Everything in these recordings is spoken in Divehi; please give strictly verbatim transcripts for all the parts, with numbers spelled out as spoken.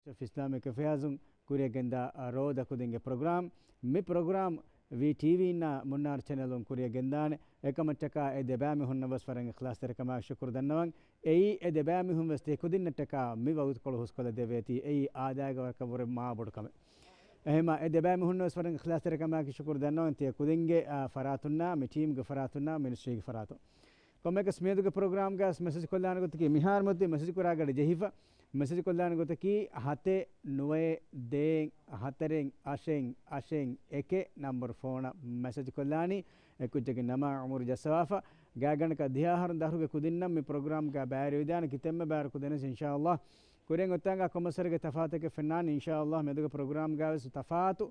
އިސްލާމީ ކެފޭހާއިޒުން ކުރިއަށް ގެންދާ ރޯދަ ކުދިންގެ ޕްރޮގްރާމް. މި ޕްރޮގްރާމް ވީ ޓީވީ އިންނާ މުންނާރު ޗެނަލުން ކުރިއަށް ގެންދާނެ. އެކަމަށްޓަކާ އެ ދެބައިމީހުންނަށް ވެސް ވަރަށް އިޚްލާޞްތެރިކަމާ ޝުކުރު ދަންނަވަން. އެއީ އެ ދެބައިމީހުން ވެސް ތި ކުދިންނަށްޓަކާ މި ވަގުތުކޮޅު ހުސްކޮށްލަ ދެވޭތީ އެއީ އާދައިގެ ވަރަކަށް ވުރެ މާ ބޮޑު ކަމެއް. އެހެމަ އެ ދެބައިމީހުންނަށް ވެސް ވަރަށް އިޚްލާޞްތެރިކަމާއެކީ ޝުކުރު ދަންނަވަން ތި ކުދިންގެ، އާ، ފަރާތުންނާ މި ޓީމްގެ ފަރާތުންނާ މިނިސްޓްރީގެ ފަރާތުން. ކޮންމެއަކަސް މިއަދުގެ ޕްރޮގްރާމްގަ މެސެޖް ކޮށްލާނެ ގޮތަކީ މިހާރު މިއޮތީ މެސެޖް ކުރާ ގަޑި ޖެހިފަ. މެސެޖް ކޮށްލާނެ ގޮތަކީ ހަތެއް ނުވައެއް ދޭއް ހަތަރެއް އަށެއް އަށެއް އެކެއް ނަންބަރު ފޯނަށް މެސެޖް ކޮށްލާނީ. އެ ކުއްޖެއްގެ ނަމާ އުމުރު ޖައްސަވާފަ. ގާތްގަނޑަކަށް ދިހައަހަރުން ދަށުގެ ކުދިންނަށް މި ޕްރޮގްރާމްގަ ބައިވެރިވެދާނެ ކިތަންމެ ބައިވަރު ކުދިންނަށް އިންޝާﷲ. ކުރިއަށް އޮތާނގާ ކޮންމެސް ވަރެއްގެ ތަފާތެއްގެ ފެންނާނީ އިންޝާﷲ. މިއަދުގެ ޕްރޮގްރާމްގަ ވެސް ތަފާތު،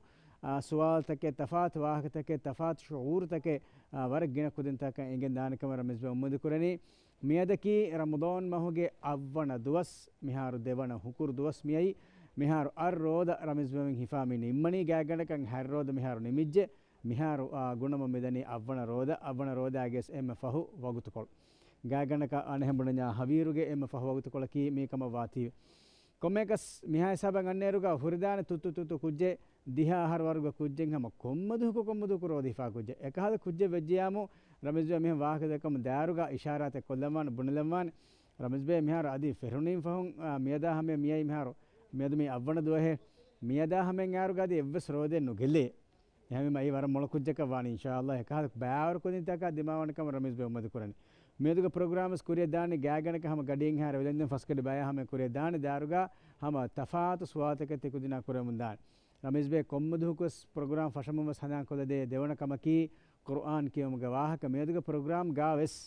އާ، ސުވާލުތަކެއް، ތަފާތު ވާހަކަތަކެއް، ތަފާތު ޝުޢޫރުތަކެއް، އާ، ވަރަށް ގިނަ ކުދިންތަކަށް އެނގެން ދާނެ ކަމަށް ރަމީޒް ބޭ އުއްމީދު ކުރަނީ. މިއަދަކީ ރަމަޟާން މަހުގެ އަށްވަނަ ދުވަސް، މިހާރު ދެވަނަ ހުކުރު ދުވަސް މިއައީ. މިހާރު އަށް ރޯދަ ރަމީޒް ބޭ ހިފާ މި ނިންމަނީ. ގާތްގަނޑަކަށް ހަތް ރޯދަ މިހާރު ނިމިއްޖެ. މިހާރު، އާ، ގުނަމަ މިދަނީ އަށްވަނަ ރޯދަ، އަށްވަނަ ރޯދައިގެ ވެސް އެންމެ ފަހު ވަގުތުކޮޅު. ގާތްގަނޑަކަށް އަނެއްހެން ބުނަންޏާ ހަވީރުގެ އެންމެ ފަހު ވަގުތުކޮޅަކީ މީ ކަމަށް ވާތީވެ. ކޮންމެއަކަސް މިހާ ހިސާބަށް އަންނައިރުގަ ހުރިދާނެ ތުއްތު ތުއްތު ކުއްޖެއް، ދިހަ އަހަރު ވަރުގެ ކުއްޖެއް ހަމަ ކޮންމެ ދުވަހަކު ކޮންމެ ދުވަހަކު ރޯދަ ހިފާ ކުއްޖެއް. އެކަހަލަ ކުއްޖެއް ވެއްޖެޔާމު، ރަމީޒް ބޭ މިހެން ވާހަކަ ދައްކަމުން ދާއިރުގަ އިޝާރާތެއް ކޮށްލަންވާނެ، ބުނެލަންވާނެ. ރަމީޒް ބޭ މިހާރު އަދި ފެށުނީން ފަހުން، އާ، މިއަދާ ހަމަޔަށް މިއައީ މިހާރު، މިއަދު މީ އަށްވަނަ ދުވަހެއް. މިއަދާ ހަމަޔަށް އައިރުގަ އަދި އެއްވެސް ރޯދައެއް ނުގެލޭ. އެހެންވީމަ އެއީ ވަރަށް މޮޅު ކުއްޖަކަށް ވާނީ އިންޝާﷲ. އެކަހަލަ ބައިވަރު ކުދިންތަކާ ދިމާވާނެ ކަމަށް ރަމީޒް ބޭ އުއްމީދު ކުރަނީ. މިއަދުގެ ޕްރޮގްރާމް ވެސް ކުރިއަށް ދާނީ ގާތްގަނޑަކަށް ހަމަ ގަޑިއެއްހާ ރެވެލެންދެން ފަސްގަޑި ބަޔާ ހަމަ ކުރިއަށް ދާނީ. ދާއިރުގަ ހަމަ ތަފާތު ސުވާލުތަކެއް ތި ކުދިންނާ ކުރަމުން ދާނެ. ރަމީޒް ބޭ ކޮންމެ ދުވަހަކުވެސް ޕްރޮގްރާމް ފަށަމުން ވެސް ހަނދާން ކޮށްލަދޭ ދެވަނަ ކަމަކީ ޤުރުއާން ކިޔެވުމުގެ ވާހަކަ. މިއަދުގެ ޕްރޮގްރާމް ގާ ވެސް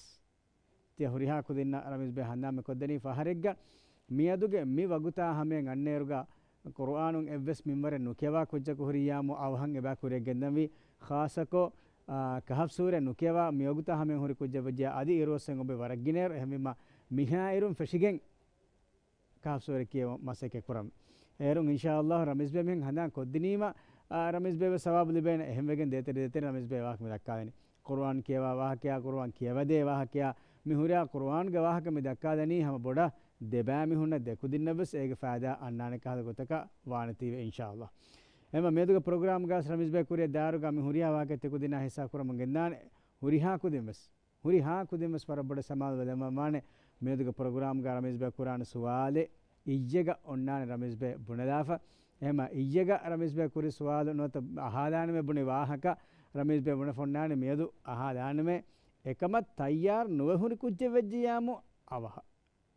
ތިޔަ ހުރިހާ ކުދިންނަށް ރަމީޒް ބޭ ހަނދާން މި ކޮށްދެނީ ފަހަރެއްގަ. މިއަދުގެ މި ވަގުތާ ހަމަޔަށް އަންނައިރުގަ ޤުރުއާނުން އެއްވެސް މިންވަރެއް ނުކިޔަވާ ކުއްޖަކު ހުރިއްޔާމު އަވަހަށް އެބަ ކުރިއަށް ގެންދަންވީ. ޚާއްޞަކޮށް، އާ، ކަހަފް ސޫރަ ނުކިޔަވާ މިވަގުތާ ހަމަޔަށް ހުރި ކުއްޖެއް ވެއްޖެ އަދި އިރުއޮއްސެން އޮބެ ވަރަށް ގިނައިރު. އެހެންވީމަ މިހާއިރުން ފެށިގެން ކަހަފް ސޫރަ ކިޔެވުން މަސައްކަތް ކުރަމު. އޭރުން އިންޝާﷲ ރަމީޒް ބޭ މިހެން ހަނދާން ކޮށްދިނީމަ، އާ، ރަމީޒް ބޭ ވެސް ސަވާބު ލިބޭނެ. އެހެންވެގެން ދޭތެރެ ދޭތެރެ ރަމީޒް ބޭ ވާހަކަ މި ދައްކާލަނީ. ޤުރުއާން ކިޔަވާ ވާހަކަޔާ، ޤުރުއާން ކިޔަވަދޭ ވާހަކަޔާ، މި ހުރިހާ ޤުރުއާންގެ ވާހަކަ މި ދައްކާލަނީ ހަމަ ބޮޑަށް ދެބައިމީހުންނަށް ދެކުދިންނަށް ވެސް އޭގެ ފައިދާ އަންނާނެ ކަހަލަ ގޮތަކަށް ވާނެތީވެ އިންޝާﷲ. އެހެންވީމަ މިއަދުގެ ޕްރޮގްރާމްގަ ރަމީޒް ބޭ ކުރިއަށް ދާއިރުގަ މި ހުރިހާ ވާހަކަ ތި ކުދިންނާ ހިއްސާ ކުރަމުން ގެންދާނެ. ހުރިހާ ކުދިން ވެސް، ހުރިހާ ކުދިން ވެސް ވަރަށް ބޮޑަށް ސަމާލު ވެލަމާނެ. މިއަދުގެ ޕްރޮގްރާމްގަ ރަމީޒް ބޭ ކުރާނެ ސުވާލެއް އިއްޔެގަ އޮންނާނެ ރަމީޒް ބޭ ބުނެލާފަ. އެހެންވީމަ އިއްޔެގަ ރަމީޒް ބޭ ކުރި ސުވާލު ނުވަތަ އަހާލާނަމޭ ބުނި ވާހަކަ ރަމީޒް ބޭ ބުނެފަ އޮންނާނެ މިއަދު އަހާލާނަމޭ. އެކަމަށް ތައްޔާރު ނުވެ ހުރި ކުއްޖެއް ވެއްޖެޔާމު އަވަހަށް،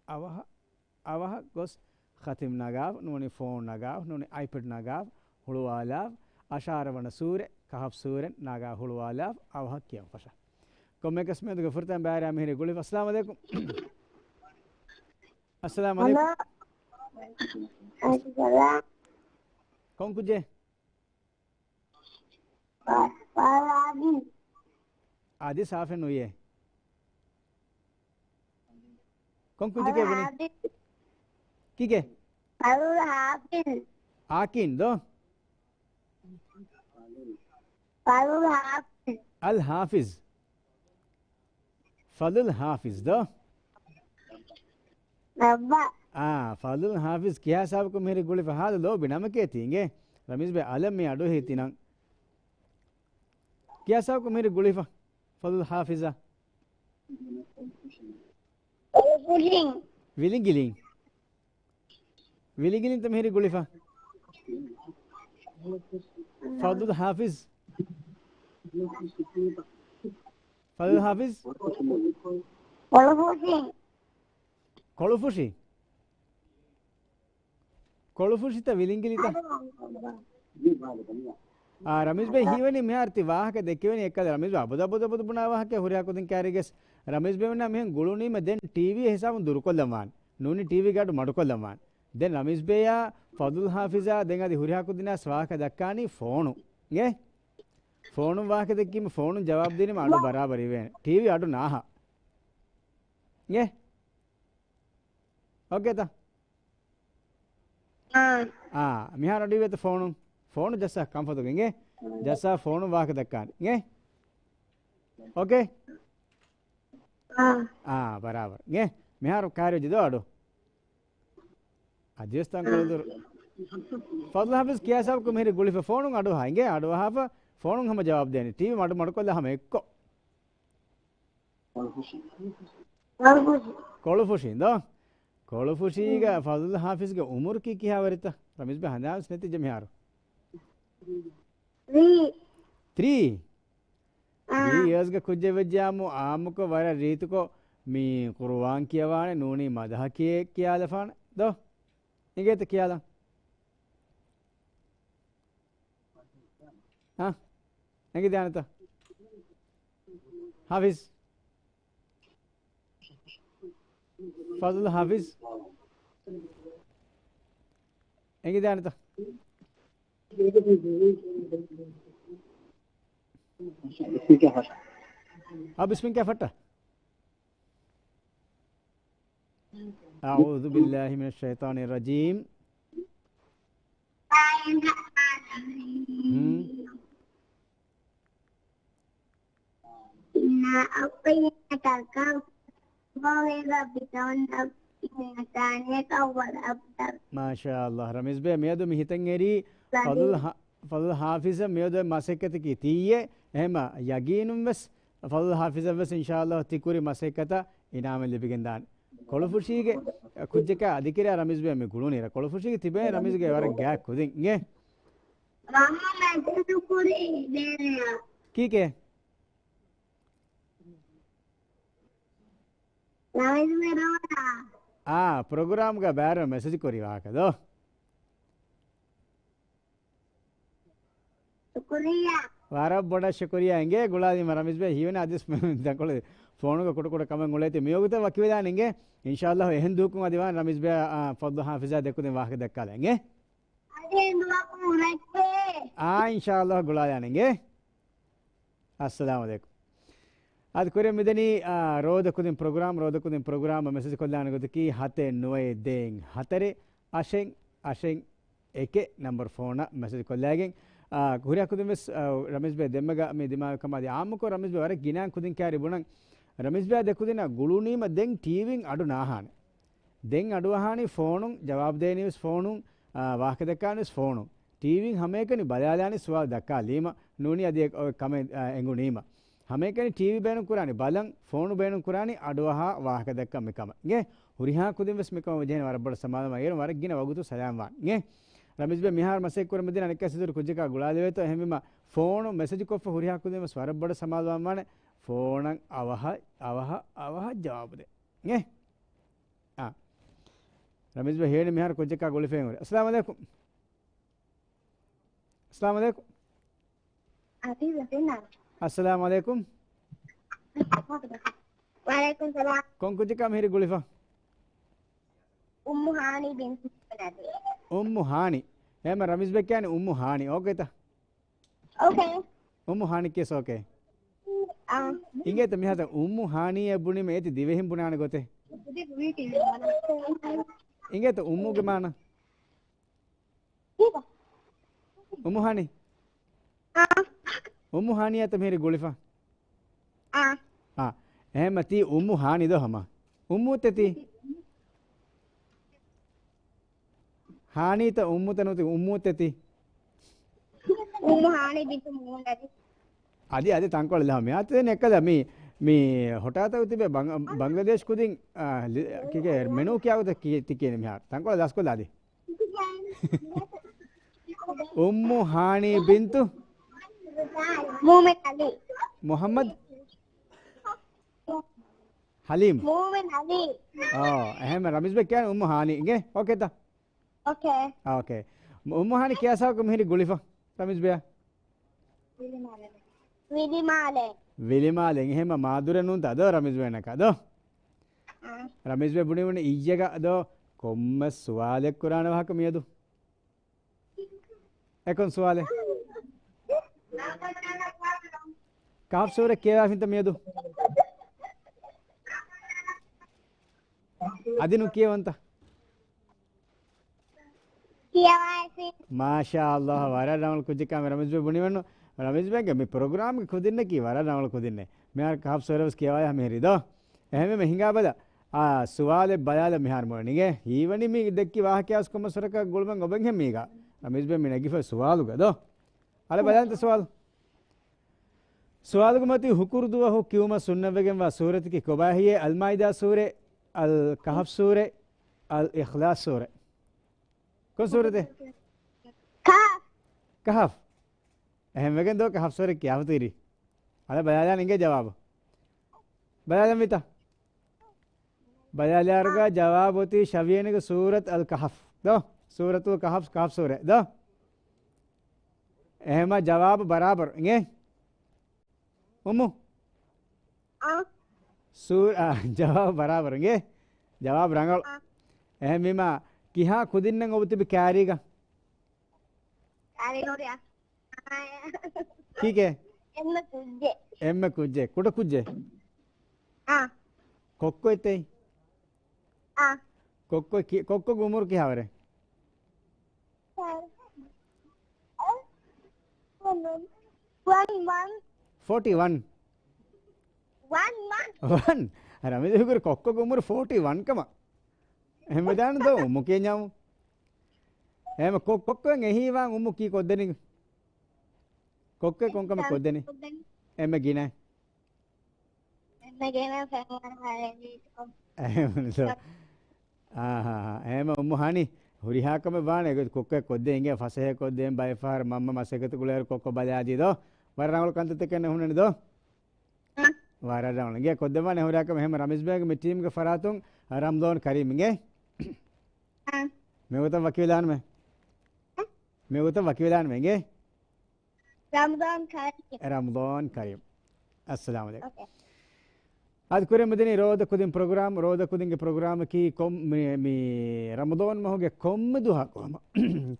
އަވަހަށް، އަވަހަށް ގޮސް ޚަތިމް ނަގާފަ، ނޫނީ ފޯން ނަގާފަ، ނޫނީ އައިޕެޑް ނަގާފަ، ހުޅުވާލާފަ، އަށާރަ ވަނަ ސޫރަ، ކަހަފް ސޫރަ ނަގާ ހުޅުވާލާފަ، އަވަހަށް ކިޔަން ފަށާ. ކޮންމެއަކަސް މިއަދުގެ ފުރަތަމަ ބައިވެރިޔާ މިހިރީ ގުޅިފަ. އައްސަލާމު ޢަލައިކުމް. އައްސަލާމު ޢަލައިކުމް. ހަލޯ. އައްސަލާމް. ކޮން ކުއްޖެއް؟ ފަ-، ފަރާދި. އަދި ސާފެއް ނުވިޔޭ. ކޮން ކުއްޖެކޭ ބުނީ؟ ކީކޭ؟ ފަޟުލު ހާފިޒް. އާކިން ދޯ؟ ފަޟުލު ހާފިޒް. އަލް ހާފިޒް. ފަޟުލު ހާފިޒް ދޯ؟ އާ، ފަޟުލު ހާފިޒް ކިހާ ހިސާބަކުން މިހިރީ ގުޅިފަ؟ ހާދަ ލޯބި ނަމެކޭ ތީ އިނގޭ. ރަމީޒް ބޭ އަލަށް މި އަޑު އެހީތި ނަން. ކިހާ ހިސާބަކުން މިހިރީ ގުޅިފަ؟ ފަޟުލު ހާފިޒާ. ވިލިގިލިން. ވިލިގިލިންތަ މިހިރީ ގުޅިފަ؟ ފަޟުލު ހާފިޒް. ފަޟުލު ހާފިޒް. ކޮޅުފުށި. ކޮޅުފުށި؟ ކޮޅުފުށިތަ ވިލިނގިލިތަ؟ އާ، ރަމީޒް ބޭ ހީވަނީ މިހާރު ތި ވާހަކަ ދެއްކެވެނީ އެއްކަލަ. ރަމީޒް ބޭ އަބުދު އަބުދު އަބުދު ބުނާ ވާހަކަ ހުރިހާ ކުދިން ކާރިގެސް. ރަމީޒް ބޭ ވަންނާ މިހެން ގުޅުނީމަ ދެން ޓީވީ ހިސާބުން ދުރުކޮށްލަންވާނެ. ނޫނީ ޓީވީގެ އަޑު މަޑުކޮށްލަންވާނެ. ދެން ރަމީޒް ބޭޔާ ފަޟުލު ހާފިޒާ ދެން އަދި ހުރިހާ ކުދިންނާސް ވާހަކަ ދައްކާނީ ފޯނު. އިނގޭ؟ ފޯނުން ވާހަކަ ދެއްކީމަ ފޯނުން ޖަވާބު ދިނީމަ އަޑު ބަރާބަރިވޭނެ. ޓީވީ އަޑު ނާހާ. އިނގޭ؟ އޯކޭތަ؟ އާ. އާ، މިހާރު އަޑުއިވޭތަ ފޯނު؟ ފޯނު ޖައްސާ ކަންފަތުގަ އިނގޭ؟ ޖައްސާ ފޯނު ވާހަކަ ދައްކާނެ. އިނގޭ؟ އޯކޭ؟ އާ. އާ، ބަރާބަރު. އިނގޭ؟ މިހާރު ކާރިވެއްޖެ ދޯ އަޑު؟ އަދިވެސް ތަންކޮޅެއް ދުރު. ފަޟްލު ޙާފިޒް ކިޔާ ސާބަކު މިހިރީ ގުޅިފަ ފޯނުން އަޑުއަހާ އިނގޭ، އަޑުއަހާފަ ފޯނުން ހަމަ ޖަވާބު ދޭނެ. ޓީވީ މަޑު މަޑުކޮށްލާ ހަމަ އެއްކޮށް. ކޮޅުފުށި. ކޮޅުފުށިން ދޯ؟ ކޮޅުފުށީގަ ފަޟްލު ޙާފިޒްގެ އުމުރު ކީ ކިހާވަރިތަ؟ ރަމީޒް ބޭ ހަނދާންވެސް ނެތިއްޖެ މިހާރު. ތްރީ. ތްރީ؟ އާ. ތްރީ އިޔާސްގެ ކުއްޖެއް ވެއްޖާމު އާއްމުކޮށް ވަރަށް ރީތިކޮށް މި ޤުރުއާން ކިޔަވާނެ، ނޫނީ މަދަޙަ ކިޔޭ ކިޔާލަފާނެ ދޯ؟ އިނގޭތަ ކިޔާލަން. އާ، އެނގިދާނެތަ؟ ޙާފިޒް. ފަޟްލު ޙާފިޒް. އެނގިދާނެތަ؟ އާ، ބިސްމިން ކާ ފައްޓަ. أعوذ بالله من الشيطان الرجيم. ހުން. إنا أعطيناك الكوثر، فصل لربك وانحر، إن شانئك هو الأبتر. މާޝާﷲ. ރަމީޒް ބޭ މިއަދު މި ހިތަށް އެރީ ފަޟްލު ޙާ-، ފަޟްލު ޙާފިޒަށް މިއަދު މަސައްކަތަކީ ތިއްޔެ. އެހެމަ ޔަގީނުން ވެސް ފަޟްލު ޙާފިޒަށް ވެސް އިންޝާﷲ ތި ކުރި މަސައްކަތަށް އިނާމެއް ލިބިގެން ދާނެ. ކޮޅުފުށީގެ ކުއްޖަކާ އަދިކިރާ ރަމީޒް ބޭ މި ގުޅުނީރަ. ކޮޅުފުށީގެ ތިބޭ ރަމީޒްގެ ވަރަށް ގާތް ކުދިން އިނގޭ. ރަމީޒް ބޭ ކީކޭ؟ ރަމީޒް ބޭ ރަވަނާ. އާ، ޕްރޮގްރާމްގަ ބޭރަށް މެސެޖް ކުރި ވާހަކަ ދޯ؟ ޝުކުރިއްޔާ. ވަރަށް ބޮޑަށް ޝުކުރިއްޔާ އިނގޭ ގުޅާލީމަ ރަމީޒް ބޭ. ހީވަނީ އަދިސް ތަންކޮޅެއް ފޯނުގަ ކުޑަކުޑަ ކަމެއް އުޅޭތީ މިވަގުތަށް ވަކިވެދާނެ އިނގޭ. އިންޝާﷲ އެހެން ދުވަހަކުން އަދި ވާން ރަމީޒް ބޭ، އާ، ފަޟްލު ޙާފިޒާ ދެކުދިން ވާހަކަ ދައްކާލަ އިނގޭ. އަދި ދުވަހަކުން އުޅެއްޖެ. އާ، އިންޝާﷲ ގުޅާލާނެ އިނގޭ. އައްސަލާމު ޢަލައިކުމް. އަދި ކުރިއަށް މިދަނީ، އާ، ރޯދަ ކުދިން ޕްރޮގްރާމް، ރޯދަ ކުދިން ޕްރޮގްރާމަށް މެސެޖް ކޮށްލާނެ ގޮތަކީ ހަތެއް ނުވައެއް ދޭއް ހަތަރެއް އަށެއް އަށެއް އެކެއް ނަމްބަރު ފޯނަށް މެސެޖް ކޮށްލައިގެން، އާ، ހުރިހާ ކުދިން ވެސް، އާ، ރަމީޒް ބޭ ދެންމެގަ މި ދިމާވި ކަމާ އަދި އާއްމުކޮށް ރަމީޒް ބޭ ވަރަށް ގިނަ ކުދިން ކައިރި ބުނަން. ރަމީޒް ބޭ ދެކުދިންނަށް ގުޅުނީމަ ދެން ޓީވީން އަޑު ނާހާނެ. ދެން އަޑުއަހާނީ ފޯނުން، ޖަވާބު ދޭނީ ވެސް ފޯނުން، އާ، ވާހަކަ ދައްކާނީ ވެސް ފޯނުން. ޓީވީން ހަމައެކަނި ބަލާލާނީ ސުވާލު ދައްކާލީމަ. ނޫނީ އަދި އެ-، އޮތް ކަމެއް، އާ، އެނގުނީމަ. ހަމައެކަނި ޓީވީ ބޭނުން ކުރާނީ ބަލަން، ފޯނު ބޭނުން ކުރާނީ އަޑުއަހާ ވާހަކަ ދައްކަން މިކަމަށް. އިނގޭ؟ ހުރިހާ ކުދިން ވެސް މިކަމަށް ވެޖެހޭނެ ވަރަށް ބޮޑަށް ސަމާލުވާން. އޭރު ވަރަށް ގިނަ ވަގުތު ސަލާމް ވާން. އިނގޭ؟ ރަމީޒް ބޭ މިހާރު މަސައްކަތް ކުރަމުން ދިން އަނެއްކާ ސިދުރު ކުއްޖަކާ ގުޅާލެވޭތޯ. އެހެންވީމަ ފޯނު މެސެޖް ކޮށްފަ ހުރިހާ ކުދިން ވެސް ވަރަށް ބޮޑަށް ސަމާލުވާން ވާނެ. ފޯނަށް އަވަހަށް، އަވަހަށް، އަވަހަށް ޖަވާބު ދޭ. އިނގޭ؟ އާ. ރަމީޒް ބޭ ހޭނި މިހާރު ކުއްޖަކާ ގުޅިފައި ހުރި. އައްސަލާމު ޢަލައިކުމް. އައްސަލާމު ޢަލައިކުމް. އައްސަލާމު ޢަލައިކުމް. ވަޢަލައިކުމް ސަލާމް. ކޮން ކުއްޖަކާ މިހިރީ ގުޅިފަ؟ އުއްމު ހާނީ ބިންތު މުހައްމަދު. އުއްމު ހާނީ. އެހެންމަ ރަމީޒް ބޭ ކިޔާނީ އުއްމު ހާނީ. އޯކޭތަ؟ އޯކޭ. އުއްމު ހާނީ ކިޔަސް އޯކޭ. އާ. އިނގޭތަ މިހާތަ އުއްމު ހާނީއޭ ބުނީމަ އޭތި ދިވެހިން ބުނާނެ ގޮތެއް. އިނގޭތަ އުއްމުގެ މާނަ؟ އުއްމު ހާނީ؟ އާ. އުއްމު ހާނީއާތަ މިހިރީ ގުޅިފަ؟ އާ. އާ. އެހެންމަ ތީ އުއްމު ހާނީ ދޯ ހަމަ؟ އުއްމޫތަ ތީ؟ ހާނީތަ އުއްމޫތަ ނޫންތަ އުއްމޫތަ ތީ؟ އުއްމު ހާނީ ބިންތު މުހައްމަދު. އަދި، އަދި ތަންކޮޅެއް ލަހަ މި އާތެ ނެއްކަލަ މި، މި ހޮޓާތަކު ތިބެ ބަނގ-، ބަނގްލަދޭޝް ކުދިން، އާ، ލި-، ކިކޭ މެނޫ ކިޔާގޮތަށް ކީ، ތި ކިޔަނީ މިހާރު. ތަންކޮޅެއް ލަސްކޮށްލާ އަދި. އުއްމު ހާނީ ބިންތު؟ މުހައްމަދު ޢަލީ. މުހައްމަދު؟ ޙަލީމް. މުހައްމަދު ޢަލީ. އޯ، އެހެން ރަމީޒް ބޭ ކިޔާނީ އުއްމު ހާނީ. އިނގޭ؟ އޯކޭތަ؟ އޯކޭ. އާ، އޯކޭ. އުއްމު ހާނީ ކިޔާ ސާބަކު މިހިރީ ގުޅިފަ؟ ރަމީޒް ބޭ. ވިލިމާލެ. ވިލިމާލެ. އެހެންމަ މާދުރެއް ނޫންތަ ދޯ ރަމީޒް ބޭ ނަކާ ދޯ؟ އާ. ރަމީޒް ބޭ ބުނި ބުނި އިއްޔެގަ ދޯ ކޮންމެ ސުވާލެއް ކުރާނެ ވާހަކަ މިއަދު؟ އެކޮން ސުވާލެއް؟ ކަހަފް ސޫރަ ކިޔަވާފިންތަ މިއަދު؟ އަދި ނުކިޔަވަންތަ؟ ކިޔަވާފިން. މާޝާﷲ، ވަރަށް ރަނގަޅު ކުއްޖެއް ކަމެއް ރަމީޒް ބޭ ބުނިވަންނު. ރަމީޒް ބޭގެ މި ޕްރޮގްރާމްގެ ކުދިންނަކީ ވަރަށް ރަނގަޅު ކުދިންނެއް. މިހާރު ކަހަފް ސޫރަ ވެސް ކިޔަވާލާ މިހިރީ ދޯ. އެހެންވީމަ ހިނގާބަލަ. އާ، ސުވާލެއް ބަލާލަ މިހާރު މޮޅަނިގެ. ހީވަނީ މި ދެއްކި ވާހަކަޔާސް ކޮންމެ ސުވަރަކަށް ގުޅުމެއް އޮބެންހެން މީގަ. ރަމީޒް ބެ މި ނެގިފަ ސުވާލުގަ ދޯ. އަޅެ ބަލާންތަ ސުވާލު. ސުވާލުގެ މަތި ހުކުރު ދުވަހު ކިޔުމަށް ސުންނަތްވެގެންވާ ސޫރަތަކީ ކޮބާހިޔޭ؟ އަލްމާއިދާ ސޫރެ، އަލް ކަހަފް ސޫރެ، އަލް އިޚްލާސް ސޫރެ. ކޮން ސޫރަތެއް؟ ކަހަފް. ކަހަފް. އެހެންވެގެން ދޯ ކަހަފް ސޫރަ ކިޔާފަ ތިރި. އަޅެ ބަލާލާން އިނގޭ ޖަވާބު. ބަލާލަން ވިތަ؟ ބަލާލާރުގަ ޖަވާބު އޮތީ ޝަވިޔަނިގެ ސޫރަތު އަލް ކަހަފް. ދޯ؟ ސޫރަތުލް ކަހަފް، ކަހަފް ސޫރަ. ދޯ؟ އެހެމަ ޖަވާބު ބަރާބަރު. އިނގޭ؟ އުމު؟ އާ. ސޫ-، އާ، ޖަވާބު ބަރާބަރު. އިނގޭ؟ ޖަވާބު ރަނގަޅު. އާ. އެހެންވީމަ، ކިހާ ކުދިންނެއް އޮވެ ތިބި ކާރީގަ؟ ކާރީ ހުރި އަ-، ކީކޭ؟ އެންމެ ކުއްޖެއް. އެންމެ ކުއްޖެއް. ކުޑަ ކުއްޖެއް؟ އާ. ކޮއްކޮ އެތެއް؟ އާ. ކޮއްކޮ ކި-، ކޮއްކޮގެ އުމުރު ކިހާވަރެއް؟ ވަން، ވަން. ފޯޓީ ވަން. ވަން، ވަން. ވަން. އަރަ، މި ދެކުރި ކޮއްކޮގެ އުމުރު ފޯޓީ ވަން ކަމަށް. އެހެން ވެދާނެ ދޯ، އުމު ކިޔަންޏާމު. އެހެމަ ކޮ-، ކޮއްކޮއިން އެހީވާން އުމު ކީ ކޮށްދެނީ؟ ކޮއްކޮއި ކޮންކަމެއް ކޮށްދެނީ؟ އެންމެ ގިނަ. އެންމެ ގިނަ ފެންވަރު ހަރެއް. އެހެން ދޯ. އާހާ، އެހެމަ އުމު ހަނި ހުރިހާ ކަމެއް ވާނެ، އެގޮތް ކޮއްކޮއެއް ކޮށްދޭ އިނގޭ ފަސޭހަ ކޮށްދޭން ބައެއް ފަހަރު މަންމަ މަސައްކަތު ކުޅޭއިރު ކޮއްކޮ ބަލާދީ ދޯ. ވަރަށް ރަނގަޅު ކަންތައްތަކެއް ނެހުނެން ދޯ. ވަރަށް ރަނގަޅު. އިނގޭ ކޮށްދެއްވާނެ ހުރިހާ ކަމެއް. އެހެމަ ރަމީޒް ބޭގެ މި ޓީމްގެ ފަރާތުން ރަމްޟާން ކަރީމް އިނގޭ. މި ގޮތަށް ވަކިވެލާނަމޭ. މި ގޮތަށް ވަކިވެލާނަމޭ އިނގޭ. ރަމްޟާން ކަރީމް. ރަމްޟާން ކަރީމް. އައްސަލާމު ޢަލައިކުމް. އޯކޭ. އަދި ކުރިން މިދިނީ ރޯދަ ކުދިން ޕްރޮގްރާމް. ރޯދަ ކުދިންގެ ޕްރޮގްރާމަކީ ކޮން-، މި، މި ރަމަޟާން މަހުގެ ކޮންމެ ދުވަހަކު ހަމަ،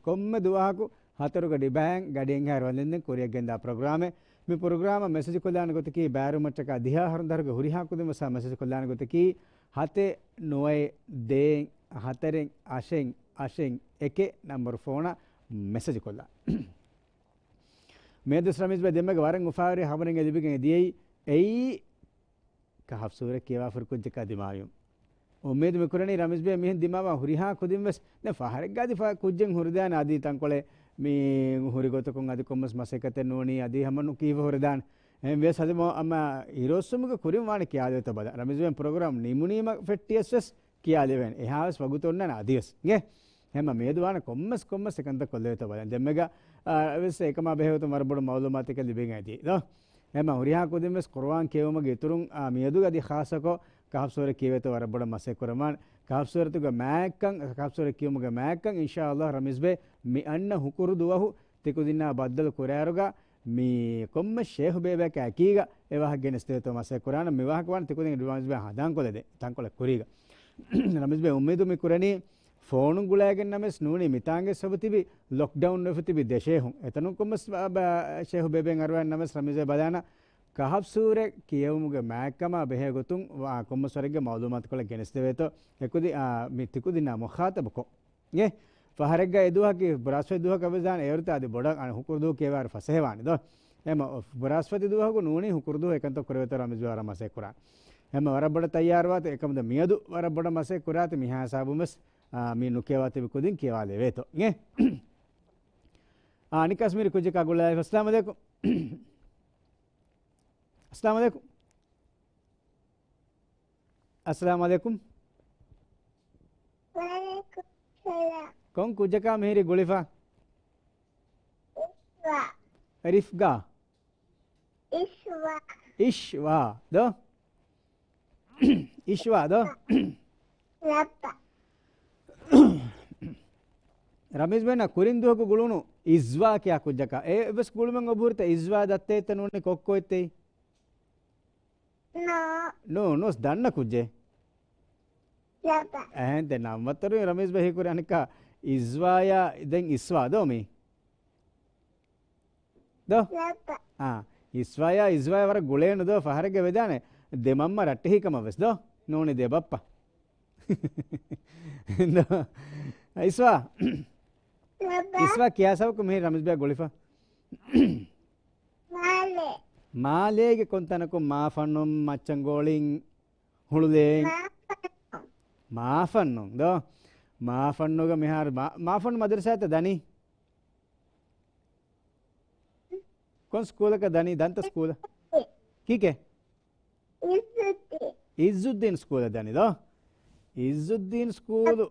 ކޮންމެ ދުވަހަކު ހަތަރުގަޑި ބައިން ގަޑިއެއްހާއިރު ވަންދެންދެން ކުރިއަށް ގެންދާ ޕްރޮގްރާމެއް. މި ޕްރޮގްރާމަށް މެސެޖް ކޮށްލާނެ ގޮތަކީ ބައިވެރިވުމަށްޓަކާ ދިހަ އަހަރުން ދަށުގެ ހުރިހާ ކުދިން ވެސް މެސެޖް ކޮށްލާނެ ގޮތަކީ ހަތެއް ނުވައެއް ދޭއް ހަތަރެއް އަށެއް އަށެއް އެކެއް ނަންބަރު ފޯނަށް މެސެޖް ކޮށްލާ. މިއަދު ރަމީޒް ބައި ދެންމެގެ ވަރަށް އުފާވެރި ހަބަރެއް ލިބިގެން ދިޔައީ އެއީ ކަހަފް ސޫރަ ކިޔަވާފަ ހުރި ކުއްޖަކާ ދިމާވިޔުން. އުއްމީދު މިކުރަނީ ރަމީޒް ބައި މިހެން ދިމާވާ ހުރިހާ ކުދިން ވެސް ދެން ފަހަރެއްގަ އަދި ފަ-، ކުއްޖެއް ހުރިދާނެ އަދި ތަންކޮޅެއް މި ހުރި ގޮތަކުން އަދި ކޮންމެސް މަސައްކަތެއް ނޫނީ އަދި ހަމަ ނުކީފަ ހުރިދާނެ. އެހެން ވިޔަސް އަދި މަ-، އަމަ އިރުއޮއްސުމުގެ ކުރިން ވާނެ ކިޔާލެވޭތޯ ބަލަ. ރަމީޒް ބައި ޕްރޮގްރާމް ނިމުނީމަ ފެއްޓިޔަސް ވެސް ކިޔާލެވޭނެ. އެހާވެސް ވަގުތު އޮންނާނެ އަދިވެސް. އިނގޭ؟ ހަމަ މިއަދު ވާނެ ކޮންމެސް ކޮންމެސް އެކަންތައް ކޮށްލެވޭތޯ ބަލަން. ދެންމެގަ، އާ، ވެސް އެކަމާ ބެހޭގޮތުން ވަރަށް ބޮޑު މައުލޫމާތެއް ލިބިގެން އެދި. ދޯ؟ ހަމަ ހުރިހާ ކުދިން ވެސް ޤުރުއާން ކިޔެވުމުގެ އިތުރުން، އާ، މިއަދުގަ އަދި ޚާއްޞަކޮށް ކަހަފް ސޫރަ ކިޔެވޭތޯ ވަރަށް ބޮޑަށް މަސައްކަތް ކުރަމާނެ. ކަހަފް ސޫރަތުގެ މާތްކަން، ކަހަފް ސޫރަ ކިޔުމުގެ މާތްކަން އިންޝާﷲ ރަމީޒް ބައި މި އަންނަ ހުކުރު ދުވަހު ތިކުދިންނާ ބައްދަލު ކުރާއިރުގަ މި ކޮންމެ ޝޭހު ބޭބެއަކާ އެކީގަ އެ ވާހަކަ ގެނެސްދެވޭތޯ މަސައްކަތް ކުރާނަން. މި ވާހަކަ ވާން ތިކުދިން ރަމީޒް ބައި ހަނދާންކޮށްލަދޭ ތަންކޮޅެއް ކުރީގަ. ރަމީޒް ބައި އުއްމީދު މި ކުރަނީ ފޯނުން ގުޅައިގެން ނަމަވެސް ނޫނީ މިތާނގެ ސަބަބު ތިބި ލޮކްޑައުން ވެފަ ތިބި ދެ ޝޭހުން. އެތަނުން ކޮންމެސް ބަ-، ބަ-، ޝޭހު ބޭބެއިން އަރުވައިން ނަމަވެސް ރަމީޒް ބައި ބަލާނަ ކަހަފް ސޫރަ ކިޔެވުމުގެ މާތްކަމާ ބެހޭ ގޮތުން ވާ ކޮންމެސް ވަރެއްގެ މައުލޫމާތުކޮޅެއް ގެނެސްދެވޭތޯ. އެކުދި-، އާ، މި ތިކުދިންނާ މުޚާޠަބުކޮށް. އޭ، ފަހަރެއްގަ އެ ދުވަހަކީ ބުރާސްފަތި ދުވަހަކަށް ވެސް ދާނެ އޭރުތަ އަދި ބޮޑަށް އަނެއް ހުކުރު ދުވަހު ކިޔަވާއިރު ފަސޭހަވާނެ ދޯ. އެމަ ބުރާސްފަތި ދުވަހަކު ނޫނީ ހުކުރު ދުވަހު އެކަންތައް ކުރެވޭތޯ ރަމީޒް ބައި ވަރަށް މަސައްކަތް ކުރާނެ. އެމަ ވަރަށް ބޮޑަށް ތައްޔާރުވާތި އެކަމުދަ މިއަދު ވަރަށް ބޮޑަށް މަސައްކަތް ކުރާތި މިހާ ހިސާބުން ވެސް، އާ، މި ނުކިޔަވާ ތިބި ކުދިން ކިޔަވާލެވޭތޯ. އިނގޭ؟ އާ، އަނެއްކާސް މިހިރީ ކުއްޖަކާ ގުޅާލިފަ. އައްސަލާމު ޢަލައިކުމް. އައްސަލާމު ޢަލައިކުމް. އައްސަލާމު ޢަލައިކުމް. ވަޢަލައިކުމް ސަލާމް. ކޮން ކުއްޖަކާ މިހިރީ ގުޅިފަ؟ އިޝްވާ. ރިފްގާ؟ އިޝްވާ. އިޝްވާ ދޯ؟ އިޝްވާ ދޯ؟ ލައްބަ. ރަމީޒް ބައިންނަށް ކުރިން ދުވަހަކު ގުޅުނު އިޝްވާ ކިޔާ ކުއްޖަކާ. އެއްވެސް ގުޅުމެއް އޮބުހުރިތަ އިޝްވާ ދައްތައެއްތަ ނޫނީ ކޮއްކޮއެއްތައީ؟ ނޯ. ނޯ، ނޯސް ދަންނަ ކުއްޖެއް. ލައްބަ. އެހެން ދެން ނަން ވައްތަރު ރަމީޒް ބައި ކުރި އަނެއްކާ އިޝްވާޔާ ދެން އިޝްވާ ދޯ މީ؟ ދޯ؟ ލައްބަ. އާ، އިޝްވާޔާ، އިޝްވާޔާ ވަރަށް ގުޅޭނު ދޯ، ފަހަރެއްގަ ވެދާނެ. ދެ މަންމަ ރައްޓެހި ކަމަށް ވެސް ދޯ؟ ނޫނީ ދެ ބައްޕަ. ދޯ؟ އިޝްވާ. ލައްބަ. އިޝްވާ ކިޔާ ސަބަބަކު މިހިރީ ރަމީޒް ބައި ގުޅިފަ. މާލޭ. މާލޭގެ ކޮންތަނަކު މާފަންނުން މައްޗަންގޯޅިން ހުޅުލޭން. މާފަން. މާފަންނުން ދޯ؟ މާފަންނުގަ މިހާރު މާ-، މާފަންނު މަދަރުސާތަ ދަނީ؟ ކޮން ސްކޫލަކަށް ދަނީ؟ ދަންތަ ސްކޫލަށް. ކީކޭ؟ އިއްޒުއްދީން. އިއްޒުއްދީން ސްކޫލަށް ދަނީ ދޯ؟ އިއްޒުއްދީން ސްކޫލު.